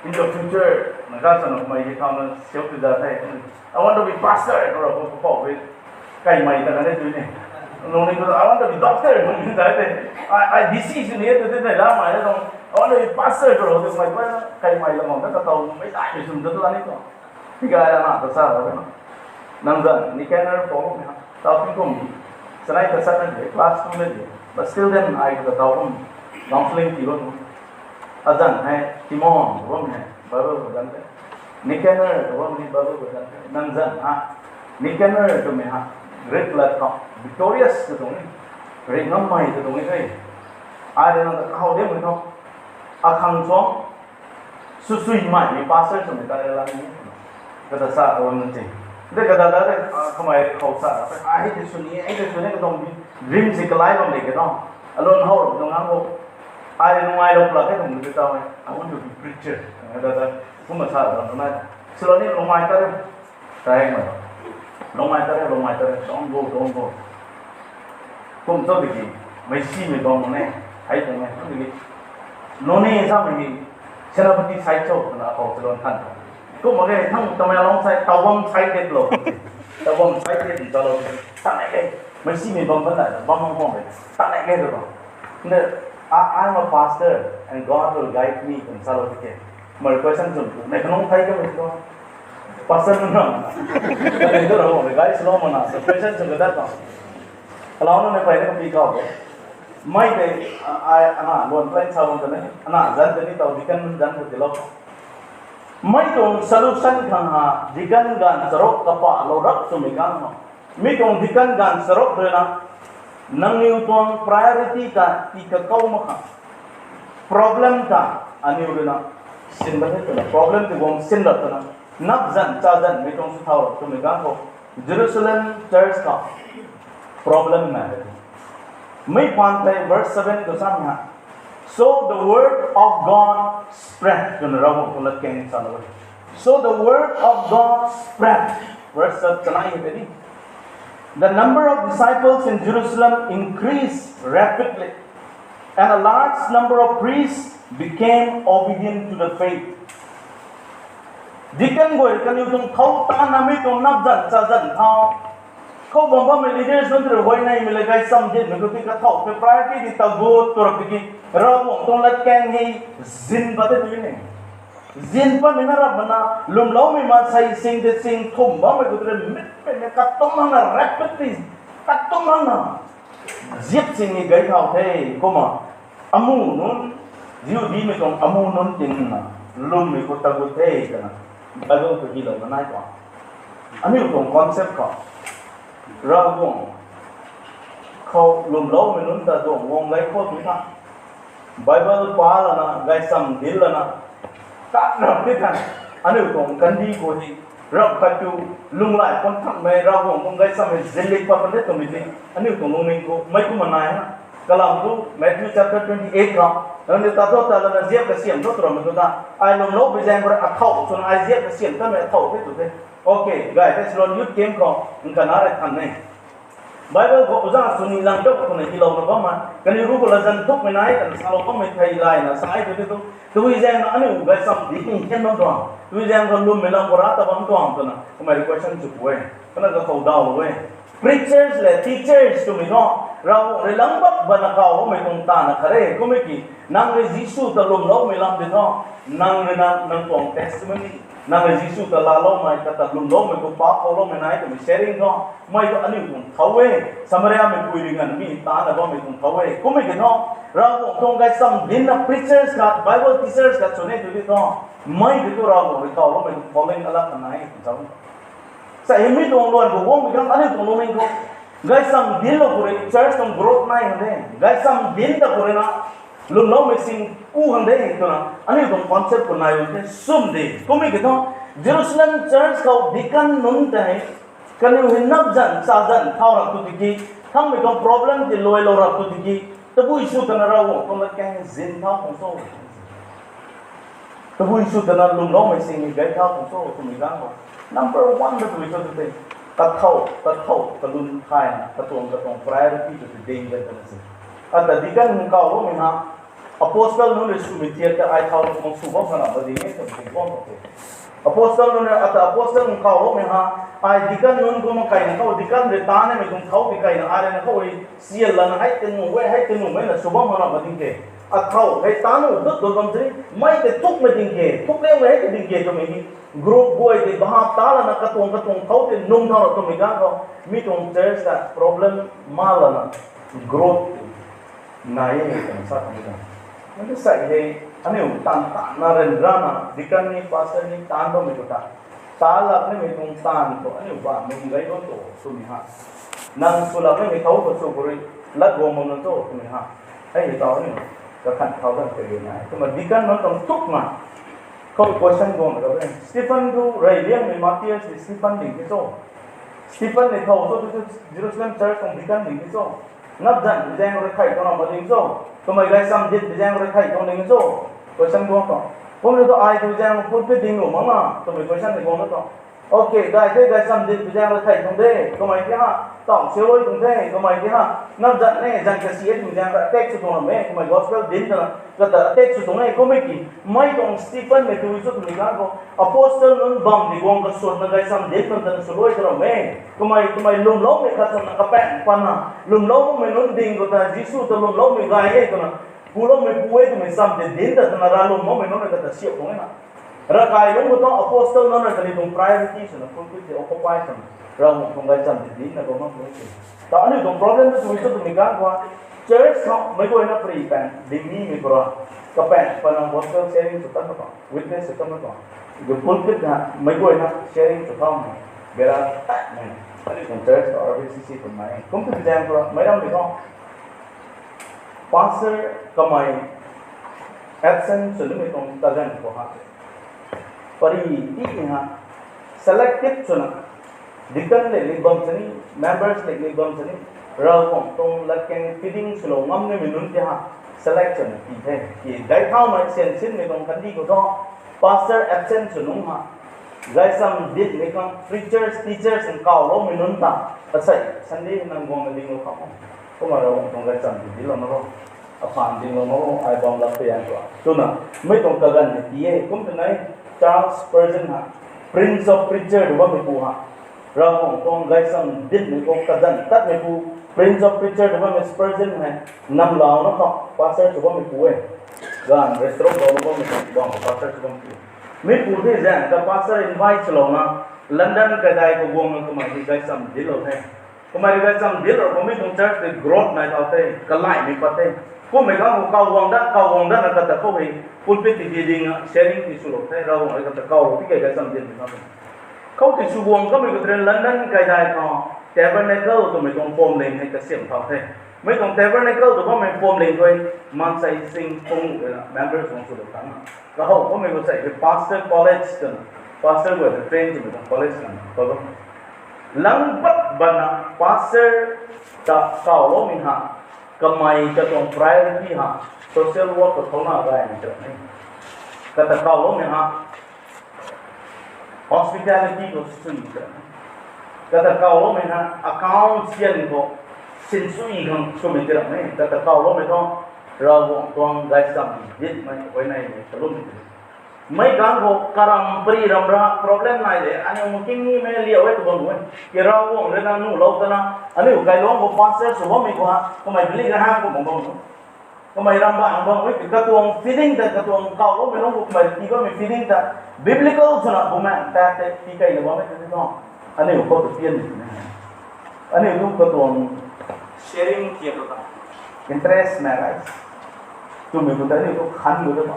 in the future? Na ka sa na mei ki thauna siu tu za the. I want to be pastor, bro, ko ko we. Kaimei ta kan e tu ni. Nung ni ko, I want to be doctor, nung ni ta the. I, I D C sw ni tu the, la mei la tuang. I want to be pastor, bro, tu mei ko, kaimei la mong ta kataw mei dai mei sum ta tu ani ko. Tikai la na ta sa la na. Nang zan, Nicanor khou ni ha. Tau tingkum. Sanei ta sa na de, class two na de. But still then, I ta tau kum. Counseling ti bam. Azan hei, Timon, bam hei. Bible khou zan de. Nicanor, bam ni Bible khou zan de. Nang zan ha. Nicanor twmei ha. Greek lat khou. Victorious ka tuang ni. Ringh ngammei ka tuang ni the. Ai rui nang ta kahow de mei tho. Akhang chuang. Susuimei ni pastor swmei ta rui la ni. Kata sa khou na ti. De kata ta de, ah, kamei khou sa. Ai hei ti sw ni, ai ti sw ni ka tuang dream si kalai bam de ke no. Alun how nung ang khou. Ai nung ai lou pla ke tuang de ta. I want to be preacher. Kata ta. Kumna sa khou na. Silo ni lungmei ta rui. Tei ma. Lungmei ta rui, lungmei ta rui. Don't go, don't go. Kum cho tiki, meisimei bam ne, hei tuang ne, kum tiki. Noney samei ni, Senapati side cho, twna akhou chalon than. Kum mak ge, thang Tamenglong side, Tawang side de lou. Tawang side de zalou. Tang ne ge, meisimei bam ban da, bam bam bam de. Tang ne ge de bam. Ne, I, I'm a pastor and God will guide me, twna salou tiki. Mei question chwn tu. Ne, kanung thei kamei tu. Pastor nunc ram. Kaniw tu ram, guys, lou mana, so question chwn kadat ta. Allow na ne pai na kapi kau de. Mei tei, a, ai, ana, luan plan sa bam ta ne, ana, zan ta ni tau, deacon zan ta tilou. Mei tuang solution khang ha, deacon ganv charuk kapalou rap twmei ganv ha. Mi tuang deacon ganv charuk rui na, nangniw tuang priority ta tii kakou mak kha. Problem ta, aniw rui na, sin ba the twna, problem ti guang sin rap twna, nap zan, cha zan, mei tuang sw thau twmei ganv khou, Jerusalem church khou, problem na the. Mei phaan tei verse seven khou sa ha. So the word of God spread. Twna Ravguangc tuang latkaeng salou e. So the word of God spread. Verse seven chanei hei tei ni. The number of disciples in Jerusalem increased rapidly, and a large number of priests became obedient to the faith. Deacon guay kaniw tuang khou ta na mi tuang nap zan cha zan thau. Khou bam bammei leaders nunc rui huayneymei le gaychamv dinmei khou ti kathau ke priority di tagut tu rap tiki Ravguangc tuang latkaeng hei zin pat the tu ne. Zin patmei na rap mana lwmloumei maansei sing de sing thum bammei khou ti rui mit pei ne katum hangna rapidly katum hangna zip sing ni gay thau the kumna. Amu nunc, Jihudimei tuang amu nunc tin na, lwmmei khou tagut the twna, Bible khou hylouna nai tuang. Aniu tuang concept khou, Ravguangc khou lwmloumei nunc ta tuang guang gay khou tui tha. Bible pa lana, gaychamv dinc lana, tat rap ti than, aniu tuang kandih khou hei, rap khat tu, lunghlaic paan thanmei, Ravguangc tuang gaychamv hei zilip pat pan de twmei ti, aniu tuang lungning khou mei kumna nai na. Kalam tu Matthew chapter twenty-eight khou, nang ni tat thu tat lana ziap kasiam thu tw ramei tu ta, ai lwmlou bi zaeng khou rui athau swna ai ziap kasiam tatmei athau the tw the. Okay, gay the Ceylon Youth Camp khou, nkana rui than e. Bible khou uza sw ni lang dok twna tiilouna bammei, kaniw ruc khou latzan thukmei nai twna salou bammei thei layna sa e tw the tu, tabui zaeng na aniu gaychamv dinc ni khan bam tuang, tabui zaeng khou lwmmei lam khou ra ta bam tuang twna kamei rui question sw pu e, kana kakhou dawlou e. Preachers le teachers twmei thu, Ravguangc rui lang bak bana kaw bammei tuang tana khat e, kummei ki, nang rui Jisu ta lwmloumei lam di thu, nang rui na nang tuang testimony, nang rui Jisu ta laaloumei, kata lwmloumei khou pa khouloumei nai twmei sharing thu, mei thu aniu tuang thau e, Samariamei pui rui nganvmei tana bammei tuang thau e, kummei ki thu, Ravguangc tuang gaychamv dincna preachers khat, Bible teachers khat sw ni tw di thu, mei di thu Ravguangc rui kawloumei tuang calling alat kha nai e twna sa. Sa hei mi tuang luan khou guangmei khang aniu tuang lungning khou, gaychamv dinclou khou rui church tuang growth nai khang de, gaychamv dinc ta khou rui na, lwmloumei sing ku khang de twna aniu tuang concept khou nai bam the sum de. Kummei ki thu, Jerusalem church khou deacon nunc tei, kaniw hei nap zan, sa zan thau rap tu tiki, thangmei tuang problem tiluailou rap tu tiki, tabui sw twna Ravguangc tuang lat kang zin thau khang cho, tabui sw twna lwmloumei sing ni gay thau khang cho twmei ganv khou, number one ta tabui cho tu tei, kathau, kathau, kalum thayna, katuang, katuang priority tu tei ding gan twna si. Ata deacon hei kawloumei ha, apostle nunc rui swmei thiak ta ai thau khang sw bam khana ba ding e twmei tei guang khou the. Apostle nunc rui, ata apostle nunc kawloumei ha, ai deacon nunc kumna kaina khou, deacon rui tanimei tuang thau di kaina, ai rui na khou rui, sial lana hei tei nuh e, hei tei nuh e na sw bam khana ba ding the. Athau hei ta nuh dut dut bam sini, mei tei thukmei ding khe, thuk liangmei hei tei ding khe twmei ni, group guay tei bahap ta lana katuang katuang thau tei nung thau rap twmei ganv khou, mi tuang church ta problem ma lana, growth nai e twna sa khang di ta. Nang tu sa hei, aniu tan tanna ryanrana, deacon ni, pastor ni, taanv bammei khou ta, ta lak nimei tuang taanv khou aniu bammei gay bam tu twmei ha. Nang sw lak nimei thau khou sw khou rui, lat guang bam nang cho twmei ha. Hei hei tau aniu, kakhan thau dan kariu nai. Kumna deacon nunc tuang thukna, khou question guang ta e. Stephen tu rey liangmei martyrs ni Stephen ding the cho. Stephen ni thau cho tu, Jerusalem church tuang deacon ding the cho. Nap zan bi zaeng rui thei tuang na ma ding cho. Kamei gaychamv dinc bi zaeng rui thei tuang ding cho. Question guang tuang. Kumna tu ai tu zaeng pulpit ding nuh mak na twmei question ni guang tuang. Okay, gay the, gaychamv dinc bi zaeng rui thei tuang de, kamei ti ha, tawng sialui tuang the, kamei ti ha, nap zan e, zan kasi e twmei zaeng rui attack sw tuang ram e, kamei gospel dinc twna, kata attack sw tuang e, kummei ki, mei tuang Stephen mei tu cho twmei ganv khou, apostle nunc bam di guang kasutna gaychamv dinc bam twna swluai ta ram e, kamei, kamei lwmloumei khat swna kapaeng pana, lwmlou bammei nunc ding khou ta Jisu ta lwmloumei gay e twna, kuloumei pu e twmei cham tei dinc ta twna ra lwmloumei nunc rui kata siap tuang e na. Ravkai lungc khou tuang apostle nunc rui kaniw tuang priority swna pulpit tei occupy swna, Ravguangc tuang gaychamv tei dincna bam mak e. Ta aniu tuang problem tu twmei cho twmei ganv khou, church khou meic guayna pary paeng ding nimei khou rui, kapaeng pana gospel sharing sw tan mak tuang, witness sw tan mak tuang, pulpit na meic guayna sharing sw thaumei, bera tatmei, aniu tuang church khou R B C C twmei kum twmei zaeng khou rui meic rammei khou, pastor kamei absent sw nimei tuang kaganv khou ha, pary ti ha, selective swna, deacon le ni bam sini, members le ni bam sini, Ravguangc tuang latkaeng feeding swlou ngam nimei nunc ti ha, select swna ti the. Ki dai thaumei sian sinmei tuang kandih khou thu, pastor absent sw nungc ha, gaychamv dincmei khang preachers, teachers nkawloumei nunc ta, asei Sunday nang guangna dinglou kham o. Kumna Ravguangc tuang gaychamv ti dinclou na ro, aphaan dinglou na ro, ai bam lak pui an tua twna, mei tuang kaganv ni ti e. Kum twna Charles Spurgeon ha, Prince of Preacher tw bammeipu ha, Ravguangc tuang gaychamv dincmei khou kazanc tatmeipu, Prince of Preacher tw bammei Spurgeon hei, namlouna khou pastor sw bammeipu e. Ganv restaurant louna bammei tuang khou pastor sw bammeipu, mipu tei zaeng ta pastor invite swlouna, London kaidai khou guangna kamei rui gaychamv dinclou the. Kamei rui gaychamv dinclou khou mi tuang church tei growth nai thau the, kalaimei pat the. Kummei khang khou kaw guang dat, kaw guang datna kata khou hei pulpit tei ti ding sharing ti swlou the, Ravguangc rui kata kawlou ti kei gaychamv dincmei khang. Khou tei sw guang kamei khou tei London kaidai khou Tabernacle twmei tuang pamling hei kasiam thau the. Mei tuang Tabernacle tu bammei phuamling khou maansei sing pung, members tuang sw lou tang. Kahow bammei khou sei pastor college twna, pastor guay ta train twmei tuang college na khou bam. Lang pat bana pastor ta kawloumei ha, kamei katuang priority ha, social work khou thouna gaymei tei ni. Kata kawloumei ha, hospitality khou swmei tei ni. Kata kawloumei ha, account sian khou sinsui khang swmei tei ni. Kata kawloumei thu, Ravguangc tuang gaychamv ditmei huayney mei kalummei tei. Mei ganv khou karam pari ram ra problem nai de, aniu makingni mei liau e tw bam e. Ki Ravguangc rui na nuhlou tana, aniu kailuangc khou pastor sw bammei khou ha, kamei believe ha kum bam bam. Kamei ram bam bam e, katuang feeling ta, katuang kawloumei lungc khou kamei tii bammei feeling ta, biblical swna bumaeng tat tei tii keyna bammei tei thu, aniu khou ta tian ni. Aniu tu katuang sharing kiu ta, interest na rai twmei khou ta aniu tu khan gu ta,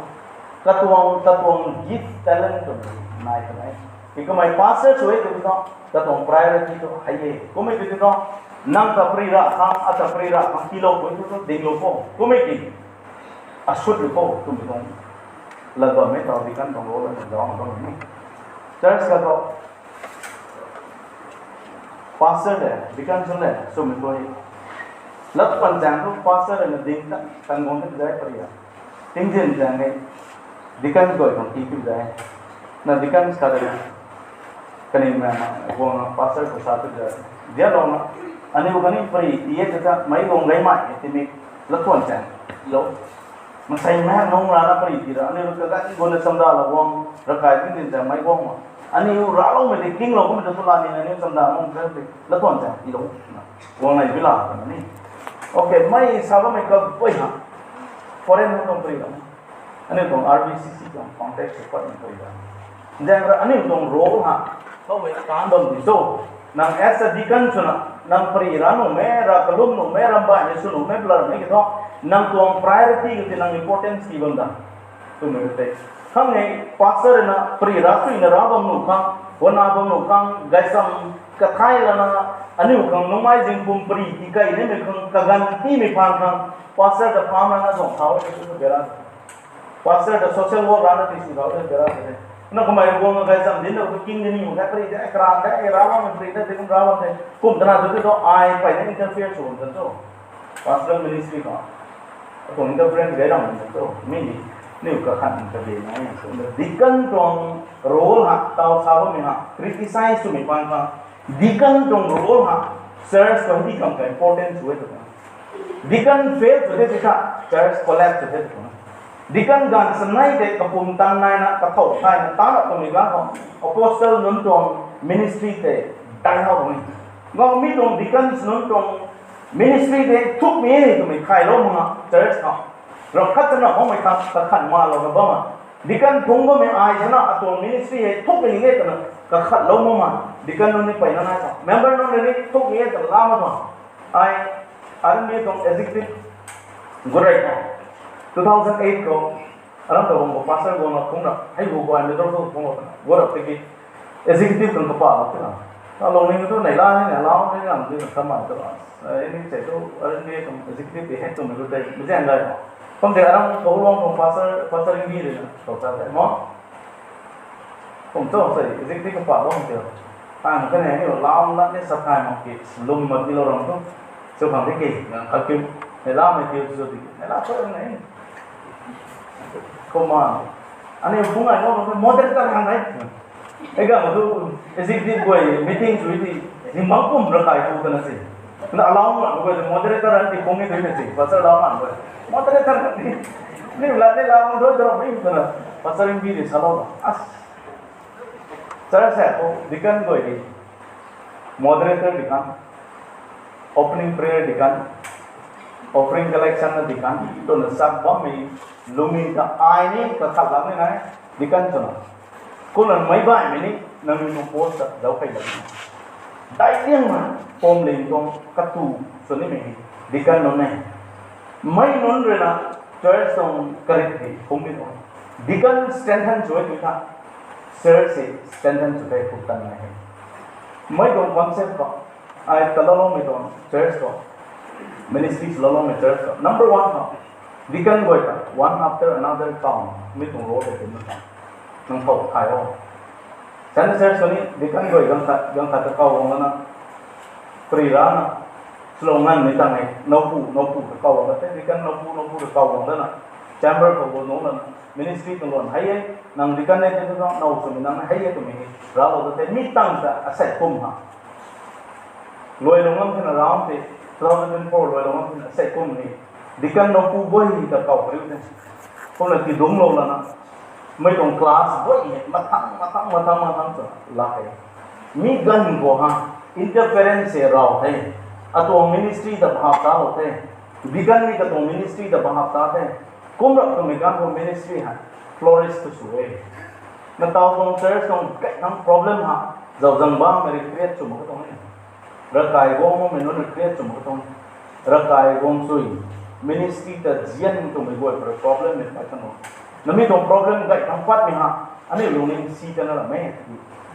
katuang, katuang gift talent twmei nai twmei. Ki kamei pastor sw e tw thu, katuang priority tu hei e. Kummei tei thu, nang ta pari ra khang, ata pari ra khang tiilou puni tu dinglou kho. Kummei ki, asut lou kho twmei tuang lat bammei tau deacon tuang role na zauc bam ni. Church ka thu, pastor le, deacon sw le, swmei tu e. Lat pan zaeng thu pastor le na ding ta, tan guang ta zai pari ra. Tingzin zaeng e, deacon guay khang tii tu zai. Na deacon khat rui kaniw na guang pastor khou sa tu zai. Dialouna, aniu kaniw pari tii e ta, meic guang gaymei e timi, lat pan zaeng lou. Mansei mei nung rana pari tii ra, aniu kaganv guna chamda la guang, ravkai tingzin zaeng meic guang ma. Aniu racloumei tei kinglou kummei ta tu la ni, aniu chamda nung zaeng tei, lat pan zaeng tiilou. Guang nei bila ta ni. Okay, mei sa bammei kaguay ha, foreign nunc tuang pari ra. Aniu tuang R B C C tuang context khou pat nunc pari ra. Zaeng ra aniu tuang role ha, khoumei taanv bam di cho. Nang as a deacon swna, nang pari ra nuhmei, rav kalum nuhmei, rambaihmei sw nuhmei, blarmei ki thu, nang tuang priority khou tei nang importance tii bam da twmei tei. Khang e, pastor na pari ra suina ra bam nuh khang, guangna bam nuh khang, gaychamv kathai lana, aniu khang nungmei zingpum pari tii key nimei khang kaganv tiimei phaan khang, pastor ta farm rana zauc thau e, tu bera. Pastor ta social work rana ti sw thau e, bera e. Na kamei guang gaychamv dinc na tu king de ni, na pari de, karan de, ra bam pari de, kum ra bam de. Kum tana tu tu ai peyna interfere sw bam tan tu. Pastoral ministry khou, atuang interference gay ram bam tan tu. Mi ni, niw kakhan ta de na, so, deacon tuang role ha, tau sa bammei ha, criticize swmei paan khang, deacon tuang role ha, church khou hei di kam ka important sw e tw tuang. Deacon fail sw the tei tha, church collapse sw the tw tuang. Deacon ganv sanei tei kapumtan naina, kathau thaina, tana twmei ganv khou, apostle nunc tuang ministry tei dai hau tuang e. Gau mi tuang deacons nunc tuang ministry tei thukmei e twmei khaylou makna church khou, ram khat tana makmei ta kakhan malou na bam a. Deacon phungc bammei ai swna atuang ministry hei thukmei ni e twna kakhatlou makna, deacon nunc ni peyna nai ta, member nunc ni thukmei e twna la mak tuang. Ai, army tuang executive gu rey khou, two thousand eight khou, aram ta bang khou pastor guangna phungc ra, hei gu guay middle khou phungc ra, gu ra tiki, executive khang kapalou twna, alung ni tu neihla ni, neihla ni, neihla ni, kamei tu, ni sei tu, army tuang executive tei hei twmei tu tei, mei zaeng gay khou. Kum tei aram khou luang khou pastor, pastor Ringbi rui na, khou ta tei mo. Kum tu sei, executive kapalou tei. Tang kane ni lam lat ni sa thay mak ki, lwm mak tilou ram tu. Sw khang tiki, khat kim, neihlamei tiu sw tiki, neihla thu nei. Kumna, aniu phungc ai lou, moderator khang nei. Ei ga tu, executive guay meeting sw ti, ni mak kum ravkai tu twna si. Na allow mak guay moderator an ti phungc ni tu na si, pastor allow mak guay. Moderator ni, ni la ni la mak doi doi ni twna, pastor Ringbi rui salou. As, church hei khou deacon guay di, moderator deacon, opening prayer deacon, offering collection na deacon twna sak bammei lungning ta ai ni kakhat lam ni nai, deacon twna. Kumna meic baihmei ni nangniw tuang post ta zauc key lam ni. Daic liangna phuamling tuang katu sw nimei deacon nunc e. Mei nunc rui na church tuang karik hei phungc ni tuang. Deacon strengthen sw e tw tha, church hei strengthen sw the, phungc tan nai he. Mei tuang concept khou, ai talou loumei tuang church khou, ministry swloumei church khou number one khou deacon guay ta one after another kaw, mi tuang role tei tina ta nang thow thay o. Sani church khou ni deacon guay ganv khat ganv khat ta kaw guang lana, pari rana, swlou nganvmei tang e, nowpu nowpu ta kaw guang la the, deacon nowpu nowpu ta kaw guang lana, chamber khou guang nung lana, ministry tuang luan hei e, nang deacon e tei tu now swmei nang hei e twmei hei raclou ta the, mi tang ta asei kum ha. Luailou ngam thena round tei, two thousand twenty-four luailou ngam thena asei kum ni, deacon nowpu guay ta kaw kariu the. Kumna tidungclou lana, mei tuang class guay hei mathang mathang mathang mathang twna lak e. Mi ganv khou ha, interference e raw the. Atuang ministry ta bahap talou the. Deacon ni katuang ministry ta bahap ta the. Kum rap twmei ganv khou ministry hei flourish tu sw e. Nataw tuang church tuang gay thangc problem ha, zauzang bammei rui create sw mak ka tuang e. Ravkai guang makmei nunc rui create sw mak ka tuang e. Ravkai guang sui, ministry ta zian twmei guay khou rui problem mei pat kan o. Nami tuang problem gay thangc patmei ha, aniu lungning si tana ram e.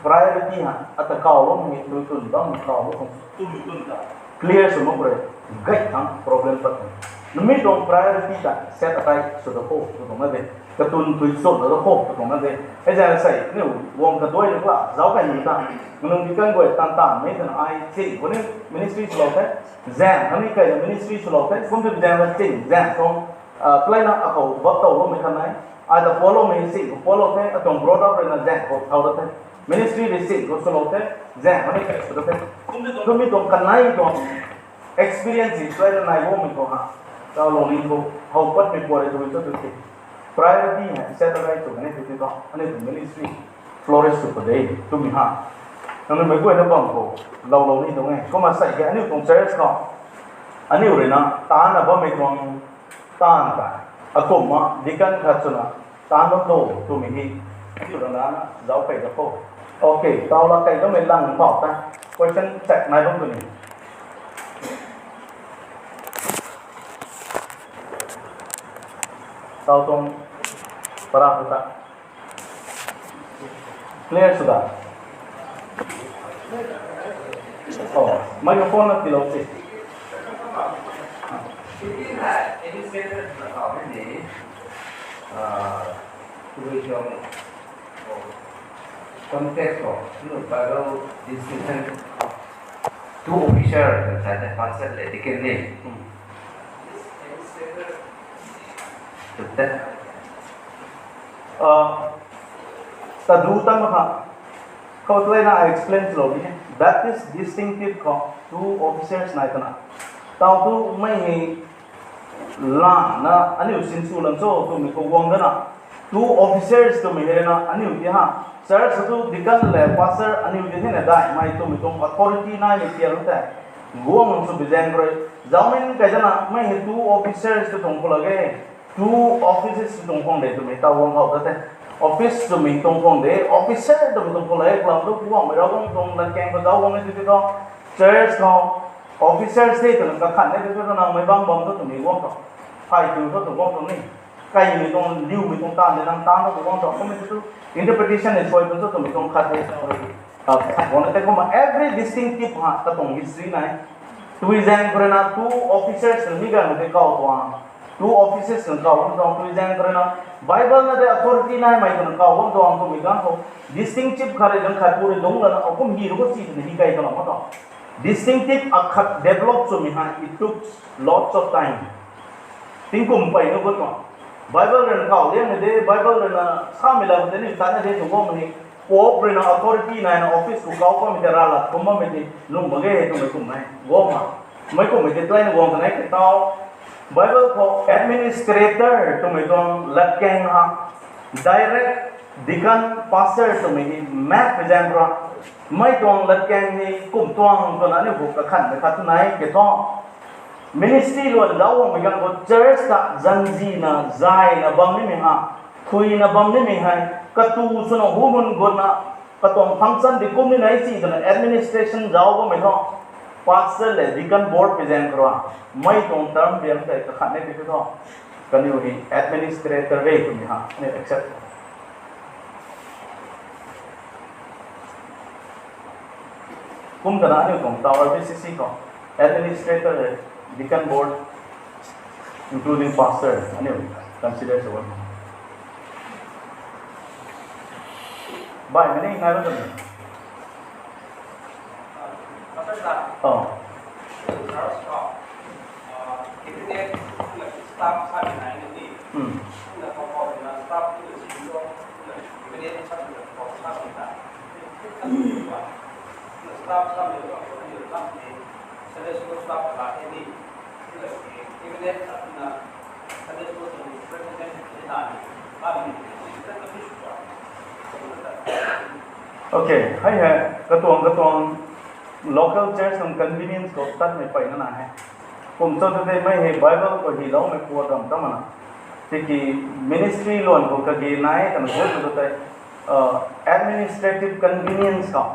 Priority ha, ata kawloumei tui twn bammei kawlou tuang, twn twn ta clear sw mak rui, gay thangc problem pat e. Nami tuang priority ta set aside sw da kho tw tuang na de. Katwn tui chwn da kho tw tuang na de. Hei zaeng sei aniu guang kaduai rui la zauc kai ni ta, nunc deacon guay tan tanmei twna ai ching khou ni ministry swlou the. Zaeng khatni kaina ministry swlou the. Kum tei zaeng la ching zaeng tuang, ah, kalayna akhou bap towloumei khat nai. Ai ta pualoumei ching khou pualou the, atuang brought up ruina zaeng khou thau da the. Ministry rui ching khou swlou the, zaeng khatni kai sw da the. Kum tei tuang, kum tei tuang kanei tuang experience hei kalayna nai guangmei khou ha, taw lungning khou how patmei puat rui tw cho tw the. Priority hei set aside sw kani tw tei thu aniu tuang ministry flourish sw pat de twmei ha, nangniw meic guayna bam khou loulou ni tuang e. Kumna sei hei aniu tuang church khou aniu ruina taanna bammei tuang taanv ta, akumhna deacon khat swna taanv bam to twmei hei aniu ruina zauc kei da kho. Okay, taw la kei kamei lang pau ta, question check nai bam tu ni. Taw tuang para khou ta clear sw da? Oh, microphone na tiilou se. Context of, you know, Bible distinction, two officer, the pastor le deacon ni. Tw te. Ah, tadu tam kha, khou tei na explain swlou ni e. Baptist distinctive khou two officers nai twna. Taw tu mei hei lana aniu sinsw lan cho twmei khou guang dana, two officers twmei hei na aniu ti ha, church tu deacon le pastor aniu ti thena daihmei twmei tuang authority naimei tian tei guang sw bi zaeng rui, zaumin kai dana mei hei two officers tw tuang khou lak e, two offices tw tuang khang de twmei taw guang khou ta the. Office twmei tuang khang de, officer twmei tuang khou lak e, kalam tu guangmei Ravguangc tuang latkaeng khou zauc guang e tw tei thu, church khou officers tei twna kakhat e tw tei thu nang mei bam bam thu twmei guang tho, phay tu thu tw guang tho ni. Kaimei tuang liumei tuang taanv de nang taanv thu tw guang tho, kummei tu interpretation ni suai tu thu twmei tuang khat de. Khat guang na tei kumna every distinctive ha katuang history nai. Tui zaeng khou ruina two officers twna mi ganv khou tei kaw tuang, two officers twna kaw tuang, tui zaeng khou ruina Bible na de authority naimei twna kaw bam tuang twmei ganv khou, distinctive khat rui ganv khat pu rui dungc lana akum hi rui ko si twna hi kai twna ma tuang. Distinctive akhat develop swmei hei it took lots of time. Tingkum peyna gut tuang. Bible ruina kaw liangmei de, Bible ruina samei lam tei ni tatna de tw guangmei, Pope ruina authority naina office khou kaw kamei tei ralat kum bammei tei lung mak ge twmei kummei guangna, mei kummei tei tlayna guang kanei ke taw, Bible khou administrator twmei tuang latkaeng ha, direct deacon, pastor twmei hei mak pui zaeng khou rui, mei tuang latkaeng hei kum tuang twna aniu khou kakhanmei khat tu nai ke thu, ministry luan zauc guangmei ganv khou church ta zanzina zayna bam nimei ha, thuina bam nimei hei, katu swna hu mun gutna, katuang function di kum ni nai si twna administration zauc bammei thu, pastor le deacon board pui zaeng khou rui, mei tuang term biang tei kakhat ni ti thu, kaniw hei administrator e twmei ha aniu accept. Kum twna aniu tuang taw R B C C khou administrator e. Deacon board, including pastor, aniu consider sw bam. Baihmei ni nai bam tei. Oh. Hmm. Okay, hei hei, katuang katuang local church tuang convenience khou tatmei peyna na hei. Kum cho tei mei hei Bible khou hyloumei puat ram ta mana. Tiki ministry luan khou kage nai twna gut tu tei, uh, administrative convenience khou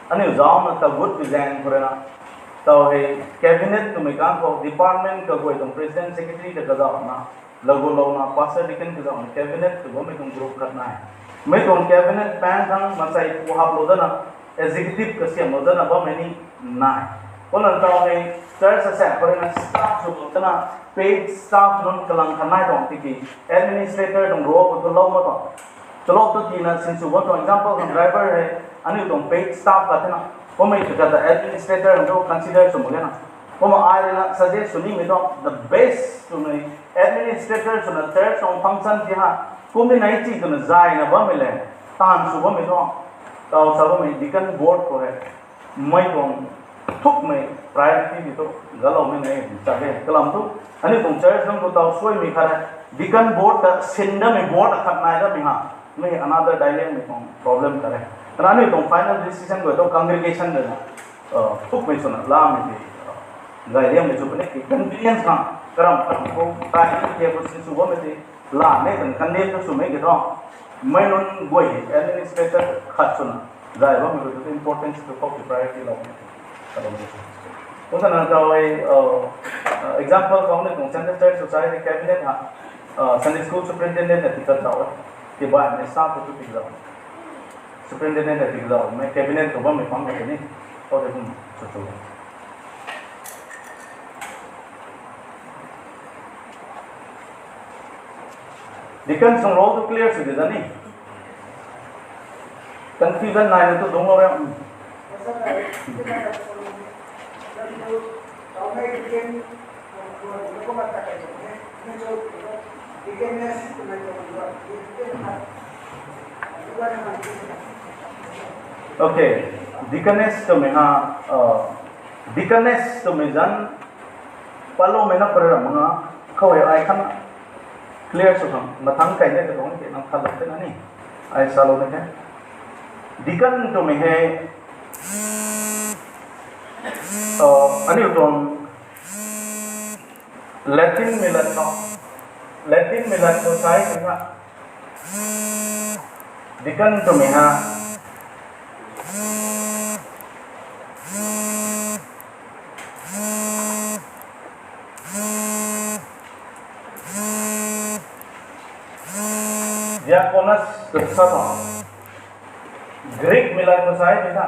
aniu zauna ta gut bi zaeng khou rui na, tau hei cabinet twmei kang khou department kaguay tuang president secretary ta kazauhna, lagulouna pastor deacon kazauhna cabinet tw bammei tuang group khat nai. Mei tuang cabinet paeng thang mansei pu haplou dana, executive kasiamhlou dana bammei ni nai. Kumna tau hei church asaekc khou rui na staff swlou dana, paid staff nunc kalang khat nai tuang tiki administrator tuang role khou tu lou mak tuang. Chalou tu tina sinsw bam tuang example khang driver hei, aniu tuang paid staff khat thena. Kummei tu kata administrator khang tu consider sw mak ge na. Kumna ai rui na suggest sw nimei tuang the best twmei administrator swna church tuang function ti ha. Kum ni nai chi twna zayna bammei le, taanv sw bammei tuang. Tau sa bammei deacon board khou hei mei tuang thukmei priority ti tu galoumei nai ta de. Kalam tu, aniu tuang church nunc khou tau suaimei khat hei deacon board ta sin damei board akhat nai damei ha. Mei another dailiangmei tuang problem khat e. Kana aniu tuang final decision khou tu congregation rui na, uh, thukmei swna lamei ti, uh, dailiangmei sw puni ki convenience khang karam karam khou tai ni ke khou sinsw bammei ti la ne kan condemn tu swmei ki thu. Mei nunc guay administrator khat swna zay bammei khou tu importance tu khou ki priority lou. Kumna tau hei, uh, example khou ni tuang Central Church Society cabinet ha, uh, Sunday School Superintendent na ti kazauh e. Tibaihmei staff tu ti kazauh. Superintendent na ti kazauh mei cabinet khou bammei pang khou ni. Khou tei kum sw sw. Deacon tuang role tu clear sw de da ni. Confusion nai na tu dungclou re. Okay, deaconess twmei ha, uh, deaconess twmei zanc patloumei na pary ram mak nga, khou hei ai khan clear sw khang mathangc kai de ka tuang ke nang khat lak te na ni, ai salou na khe. Deacon twmei hei, uh, aniu tuang Latinmei lat khou, Latinmei lat khou sai twna, deacon twmei ha diakonos tw sa tuang. Greekmei lat khou sai twna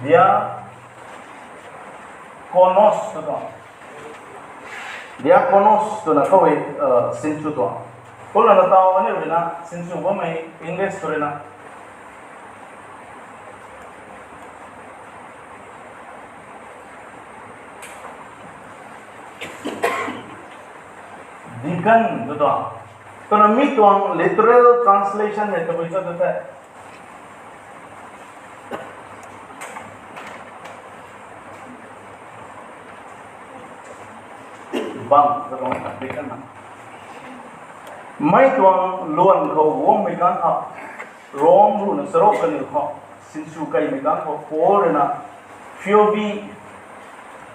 diakonos tw tuang. Diakonos twna khou hei, uh, sinsw tuang. Kumna tau aniu rui na sinsw bammei English khou rui na deacon tw tuang. Kumna mi tuang literal translation hei tabui cho tu the. Bang, deacon na. Mei tuang luan khou guangmei ganv khou, Rom ruhna charuk kaniw khou sinsw kaimei ganv khou Paul rui na phoebe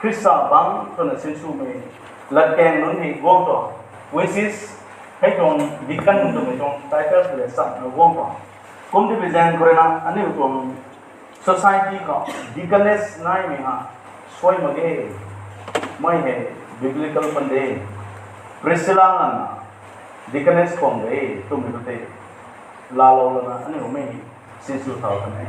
Khrista bangc twna sinswmei latkaeng nunc hei guang tuang, which is hei tuang deacon twmei tuang title tw le chana guang tuang. Kum ti bi zaeng khou rui na aniu tuang society khou deaconess naimei ha suai mak ge. Mei hei biblical pande. Priscilla nganvna deaconess khwang de twmei khou tei laalou lana aniu mei sinsw thau kan e.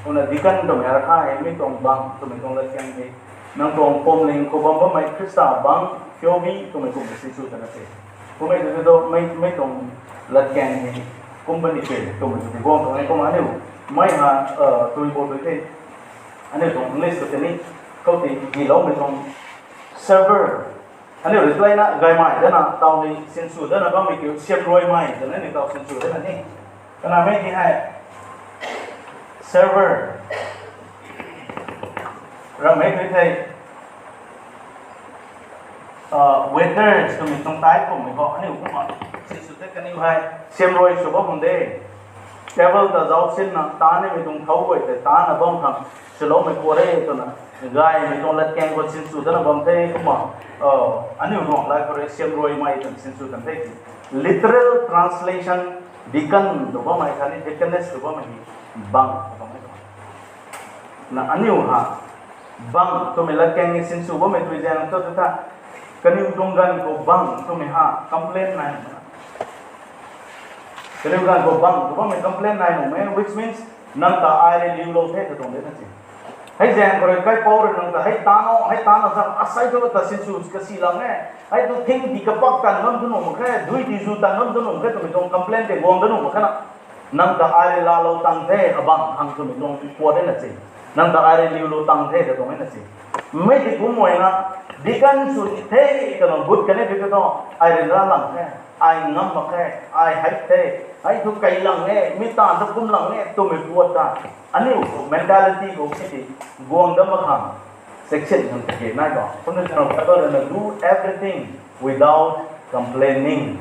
Kumna deacon twmei artha hei mi tuang bang twmei tuang latkaeng hei, nang tuang pumling khou bam bammei Khrista bang, Piobi twmei kum sinsw tana se. Kummei tu tu mei mei tuang latkaeng hei, company ke twmei tu guang tuang e. Kumna aniu mei ha tui bo tu the, aniu tuang English tu tei ni, khou ti giloumei tuang server. Aniu reply na gaymei dana taw ni sinsw dana bammei kiu siamruaimei twna ni taw sinsw dana ni. Kanamei ti hei server. Ramei tu thei waiters twmei tuang type kummei khou aniu kumna sinsw tei kaniw hei siamruai sw bam khang de. Table ta zauc sinna taanv nimei tuang thau guay tei taanvna bam khang swloumei khou re twna gaymei tuang latkaeng khou sinsw dana bam the. Kumna aniu ruang lai khou rui siamruaimei twna sinsw kan the. Literal translation, deacon tu bammei khatni deaconess tu bammei hei bang tu bammei na aniu ha bang twmei latkaeng ni sinsw bammei tui zaeng tu tu tha, kaniw tuang ganv khou bang twmei ha complain nai nuh na, kaniw ganv khou bang tu bammei complain nai nuh e, which means nang ta ai rui liulou the ta tuang de na si. Hei zaeng khou rui kaipouc rui nang ta hei taanv o, hei taanv o sa, asei thu ta sinsw kasi lang e, hei tu thing di kapak tan ngam tu nuh mak khe, dui di zu tan ngam tu nuh mak khe twmei tuang complain tei guang da nuh mak khe na. Nang ta ai rui laalou tang the, abang khang twmei tuang puat de na si. Nang ta ai rui liulou tang the ta tuang e na si. Mei ti kumna deacon sw the twna gut kan e tu thu, ai ryanra lang khe, ai ngam mak khe, ai hei the, hei thu kai lang e, mi taanv thu kum lang e twmei puat ta aniu khou mentality khou si ti guang da mak khang section khang tiki nai tuang. Kumna Bible rui na do everything without complaining.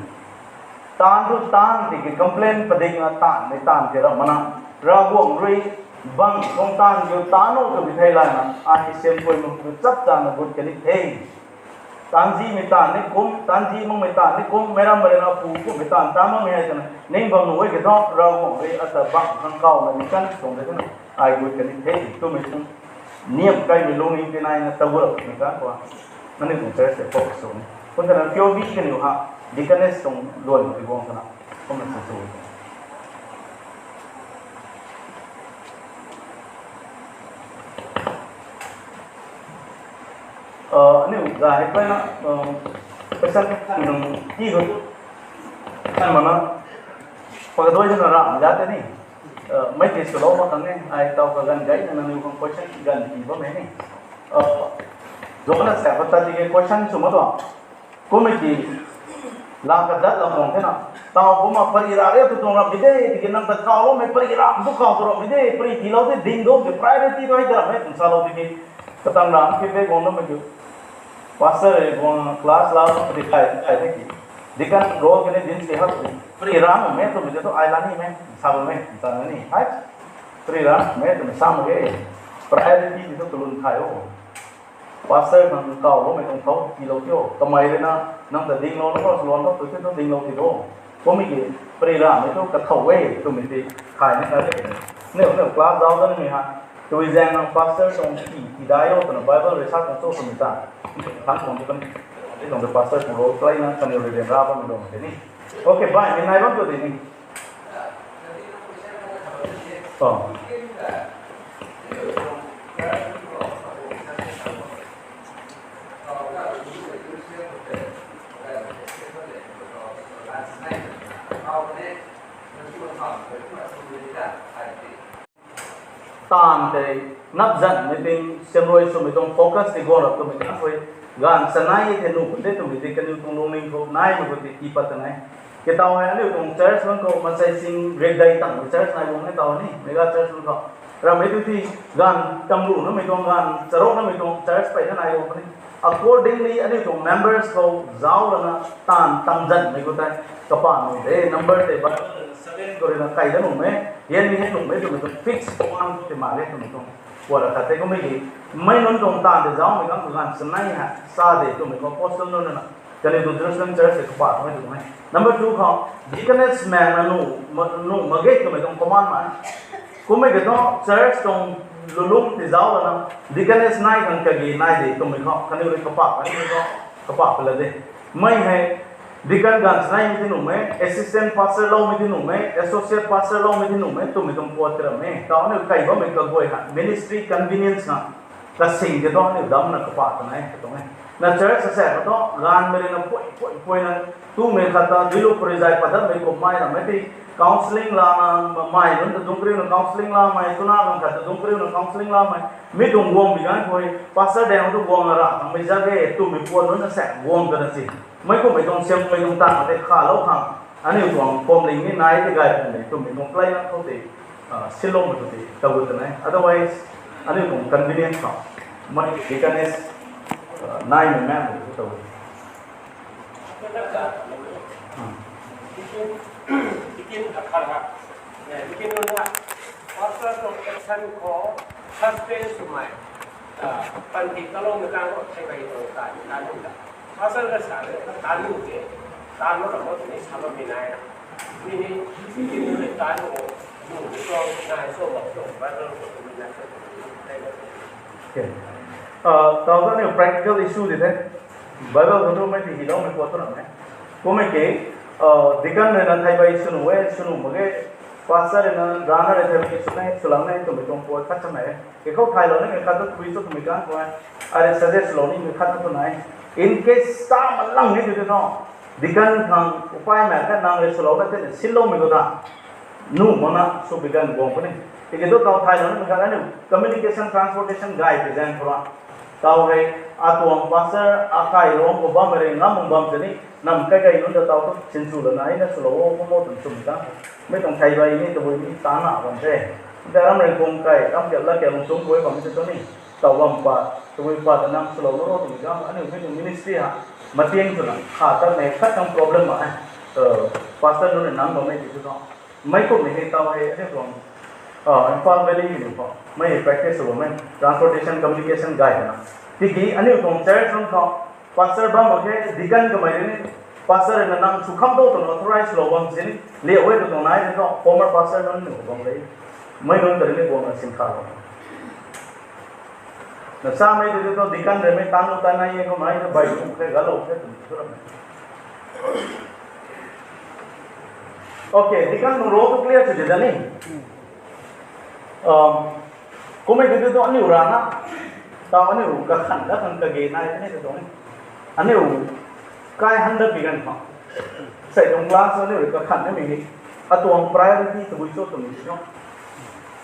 Taanv thu taanv tiki complain padikna taanv ni taanv ti ra mana. Ravguangc rui bang tuang taanv kiu taanv o twmei thei layna ai siamruai mak tu chap chana gut kani the. Taanzimei taanv ni kum, taanzi makmei taanv ni kum, meic ram mei rui na pu kummei taanv taanv makmei hei twna ning bam nuh e ke thu, Ravguangc rui ata bang khang kawna ni kan tuang de twna ai gut kani the twmei tuang niam kaimei lungning tei naina tagurak twmei kan khou aniu tuang church tei focus sw ni. Kum tana Piobi kaniw ha deaconess tuang luan khou tiguang twna kumna sa tu aniu ga hei playna question kan nang ti khou kan mana pakadoi na ram ja te ni. Mei ti swlou mak khang e, ai taw kaganv gayna nangniw khang question ganv ti bammei ni. Zana sa khou ta tiki question sw ma tuang. Kummei ki la kadat la khang thena, taw kumna pari ra re tu tuang rammei de tiki nang ta kawloumei pari ra tu kaw tu rammei de, pari tiilou de ding do de priority tu hei ta rammei tuang salou tiki katang ram ki pe guang nammei tu pastor e guang class la tu pari kai kai de ki deacon role kani din ti hak pari ra mei twmei tu ai la nimei sa bammei ta na ni hei pari ra mei twmei sa mak ge. Priority ti tu kalun thay o. Pastor khang kawloumei tuang thau tiilou tio, kamei rui na nang ta dinglou na kho swluan thau tu ti thu dinglou ti do. Kummei ki pari ramei thu kathow e twmei ti khaymei na de. Niu niu class zauc da nimei ha, tui zaeng nang pastor tuang ti tidai o twna Bible rui sa tuang cho twmei ta thang tuang ti kan ti tuang pastor tuang role play na kaniw rui ryanra bammei tuang tei ni. Okay, baihmei nai bam tu tei ni. Taanv tei nap zanmei ting siamruai swmei tuang focus tei guang rap twmei kan khou, gaanv chanei thei nuh khou de twmei tei kaniw tuang lungning khou naimei khou tei tii pat ta nai. Kitaw hei aniu tuang church bang khou maansei sing riakdei tangmei church nai guang ni taw ni mega church bang khou rammei tu ti gaanv tamruh namei tuang gaanv charuk namei tuang church pey na nai guang puni. Accordingly aniu tuang members khou zauc lana taanv tam zanmei khou tei kapahmei de number tei ba seven khou rui na kai da nuhmei, hianmei hei nuhmei twmei tuang fix one khou tei mak ge twmei tuang kuat ra khat tei kummei ki meic nunc tuang taanv tei zaumei kang khou gaanv chanei hei sa de twmei khou apostle nunc na kaniw tuang Jerusalem church tei kapah twmei tuang e. Number two khou deaconess mei na nuh mak ge twmei tuang command mei. Kummei ki thu church tuang lulung tei zauc lana deaconess nai khang kagi nai de twmei khou kaniw rui kapah kaniw khou kapah pala de. Mei hei Deacon ganv sinaimei ti nuhmei, assistant pastor loumei ti nuhmei, associate pastor loumei ti nuhmei twmei tuang puat ti rammei. Tau aniu kai bammei kaguay ha ministry convenience na kasing ke tu aniu damna kapa twna e katuang e. Na church sa sa ka tu ganvmei rui na pui pui pui na tumei khat ta dilu puri zai padatmei kummei na mei ti counselling lana mai nunc ta dungc kariu na counselling lamei, tuna nunc khat ta dungc kariu na counselling lamei, mi tuang guang bi ganv khou pastor dang tu guang ra tangmei zat e twmei puat nunc na sa guang kana si. Mei kummei tuang siammei tuang tang tei khalou khang aniu tuang pumling ni nai ti gay pumling twmei tuang play na khou tei siloumei tu tei tagut twna e. Otherwise aniu tuang convenience khou mei deaconess naimei mei tu tagut. Pastor tuang action khou suspend swmei, panty kaloumei kang khou thei bai tuang ta ta nu ta. Pastor ka sa ta nu te, ta nu ra mo ni sa lo mi nai na. Mi ni, mi ni ta nu, nu ni tuang nai so bak tuang Bible khou mi nai so. Tau ta ni practical issue di the. Bible khou tu mei ti hiloumei khou tu na e. Kummei ke, deacon rui na thei bai swnu e, swnu mak ge, pastor rui na rana rui thei bai sw ne, swlang ne twmei tuang puat khat chamei e. Ke khou thaylou nimei khat tu thui cho twmei kang khou e. Ai rui suggest lou nimei khat tu na e. In case sa malang ni tu tu no, deacon khang upai mei khat nang rui swlou na the siloumei khou ta nu makna sw bi ganv guang puni. Tiki tu tau thaylou nimei khat aniu communication, transportation gay pi zaeng khou ra tau hei, atuang pastor akai ruang khou bammei rui ngam bam sini, nam kai kai nunc ta tau tu sinchu lana na swlou o kum o twna swmei ta. Mei tuang thei bai ni tabui ni tana bam the. Nta ram rui kum kai ram kiat la kiat lung chung guay bam se tu ni, tau bam pa, tabui pa ta nang swlou lo twmei ta aniu mei tuang ministry ha matiang twna kha tatmei khat tang problem ma e. Pastor nunc rui nang bammei ti tu tho. Mei kummei hei tau hei aniu tuang Imphal Valley ni khou mei practice sw bammei transportation, communication gay twna. Tiki aniu tuang church nunc khou pastor bam mak khe, deacon kamei rui ni, pastor rui na nang sw kham bo twna authorize lou bam sini, liu e tu tuang nai ni khou former pastor nunc ni khou bam le. Mei nunc ta rui ni guangna sin kha lou. Na samei tu tu deacon rui mei tan lu tan nai e khou nai na bai lu khe, galou khe twmei tu rammei. Okay, deacon nung role tu clear sw di da ni. Kummei tu tu aniu rana, tau aniu kakhan da khang kage nai aniu tu tuang ni. Aniu kai han da bi ganv khou, sei tuang class aniu rui kakhan nimei ni, atuang priority tabui cho twmei si no.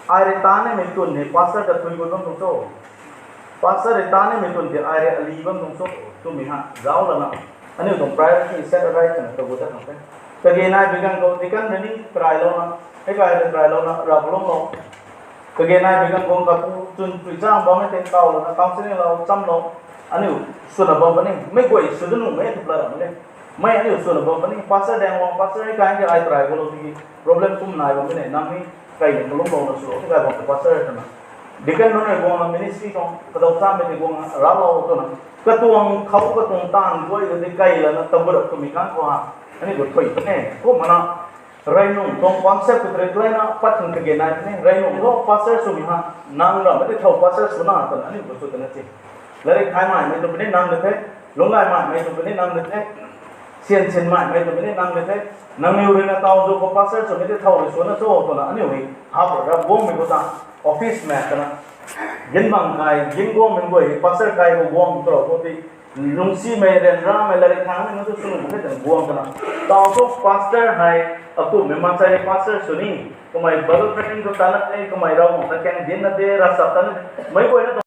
Ai rui ta nimei tun ni pastor ta thui gun bam tuang cho. Pastor rui ta nimei tun ti ai rui ali bam tuang cho twmei ha zauc lana, aniu tuang priority set right twna kagu ta khang the. Kage nai bi ganv khou deacon rui ni karailouna, hei kai rui karailouna Ravguangc lung lou. Kage nai bi ganv khou kapu chwn pui chang bammei tei tau lana counselling lou, chamlou. Aniu swna bam puni, mei guay sw da nuh mei tu pla ram e. Mei aniu swna bam puni, pastor dang wang, pastor hei kai ki ai karai gulou tiki problem kum nai bam puni, nang ni kai ni kalum louna swlou ti kai bam tu pastor twna. Deacon nunc rui guangna ministry tuang kadau chamei tei guangna raclou twna, katuang khou katuang taanv guay ta tei kai lana tabu rap twmei kang khou ha, aniu khou thuy puni. Kumna rey nung tuang concept khou tei rui na pat khang kage nai puni. Rey nung khou pastor swmei ha, nang rammei tei thow pastor swna twna aniu khou sw twna ti. Latrik thaymei mei tu puni nang de the, lungcgaymeimei tu puni nang de the, syan sinmeimei tu puni nang de the. Nangniw rui na tau zu khou pastor swmei tei thow rui swna cho twna aniu hei hap rap guangmei khou ta, office mei twna, ginbang kai gin guangmei guay pastor kai khou guang tw khou ti, lungcsimei ryanramei latrik thangmei nunc tu swnu mak khe twna guang twna. Tau thu pastor hei, akumhmei maansei pastor sw ni, kamei Bible training tu tana e, kamei Ravguangc ta kang dinna de, ravchap tana de, meic guayna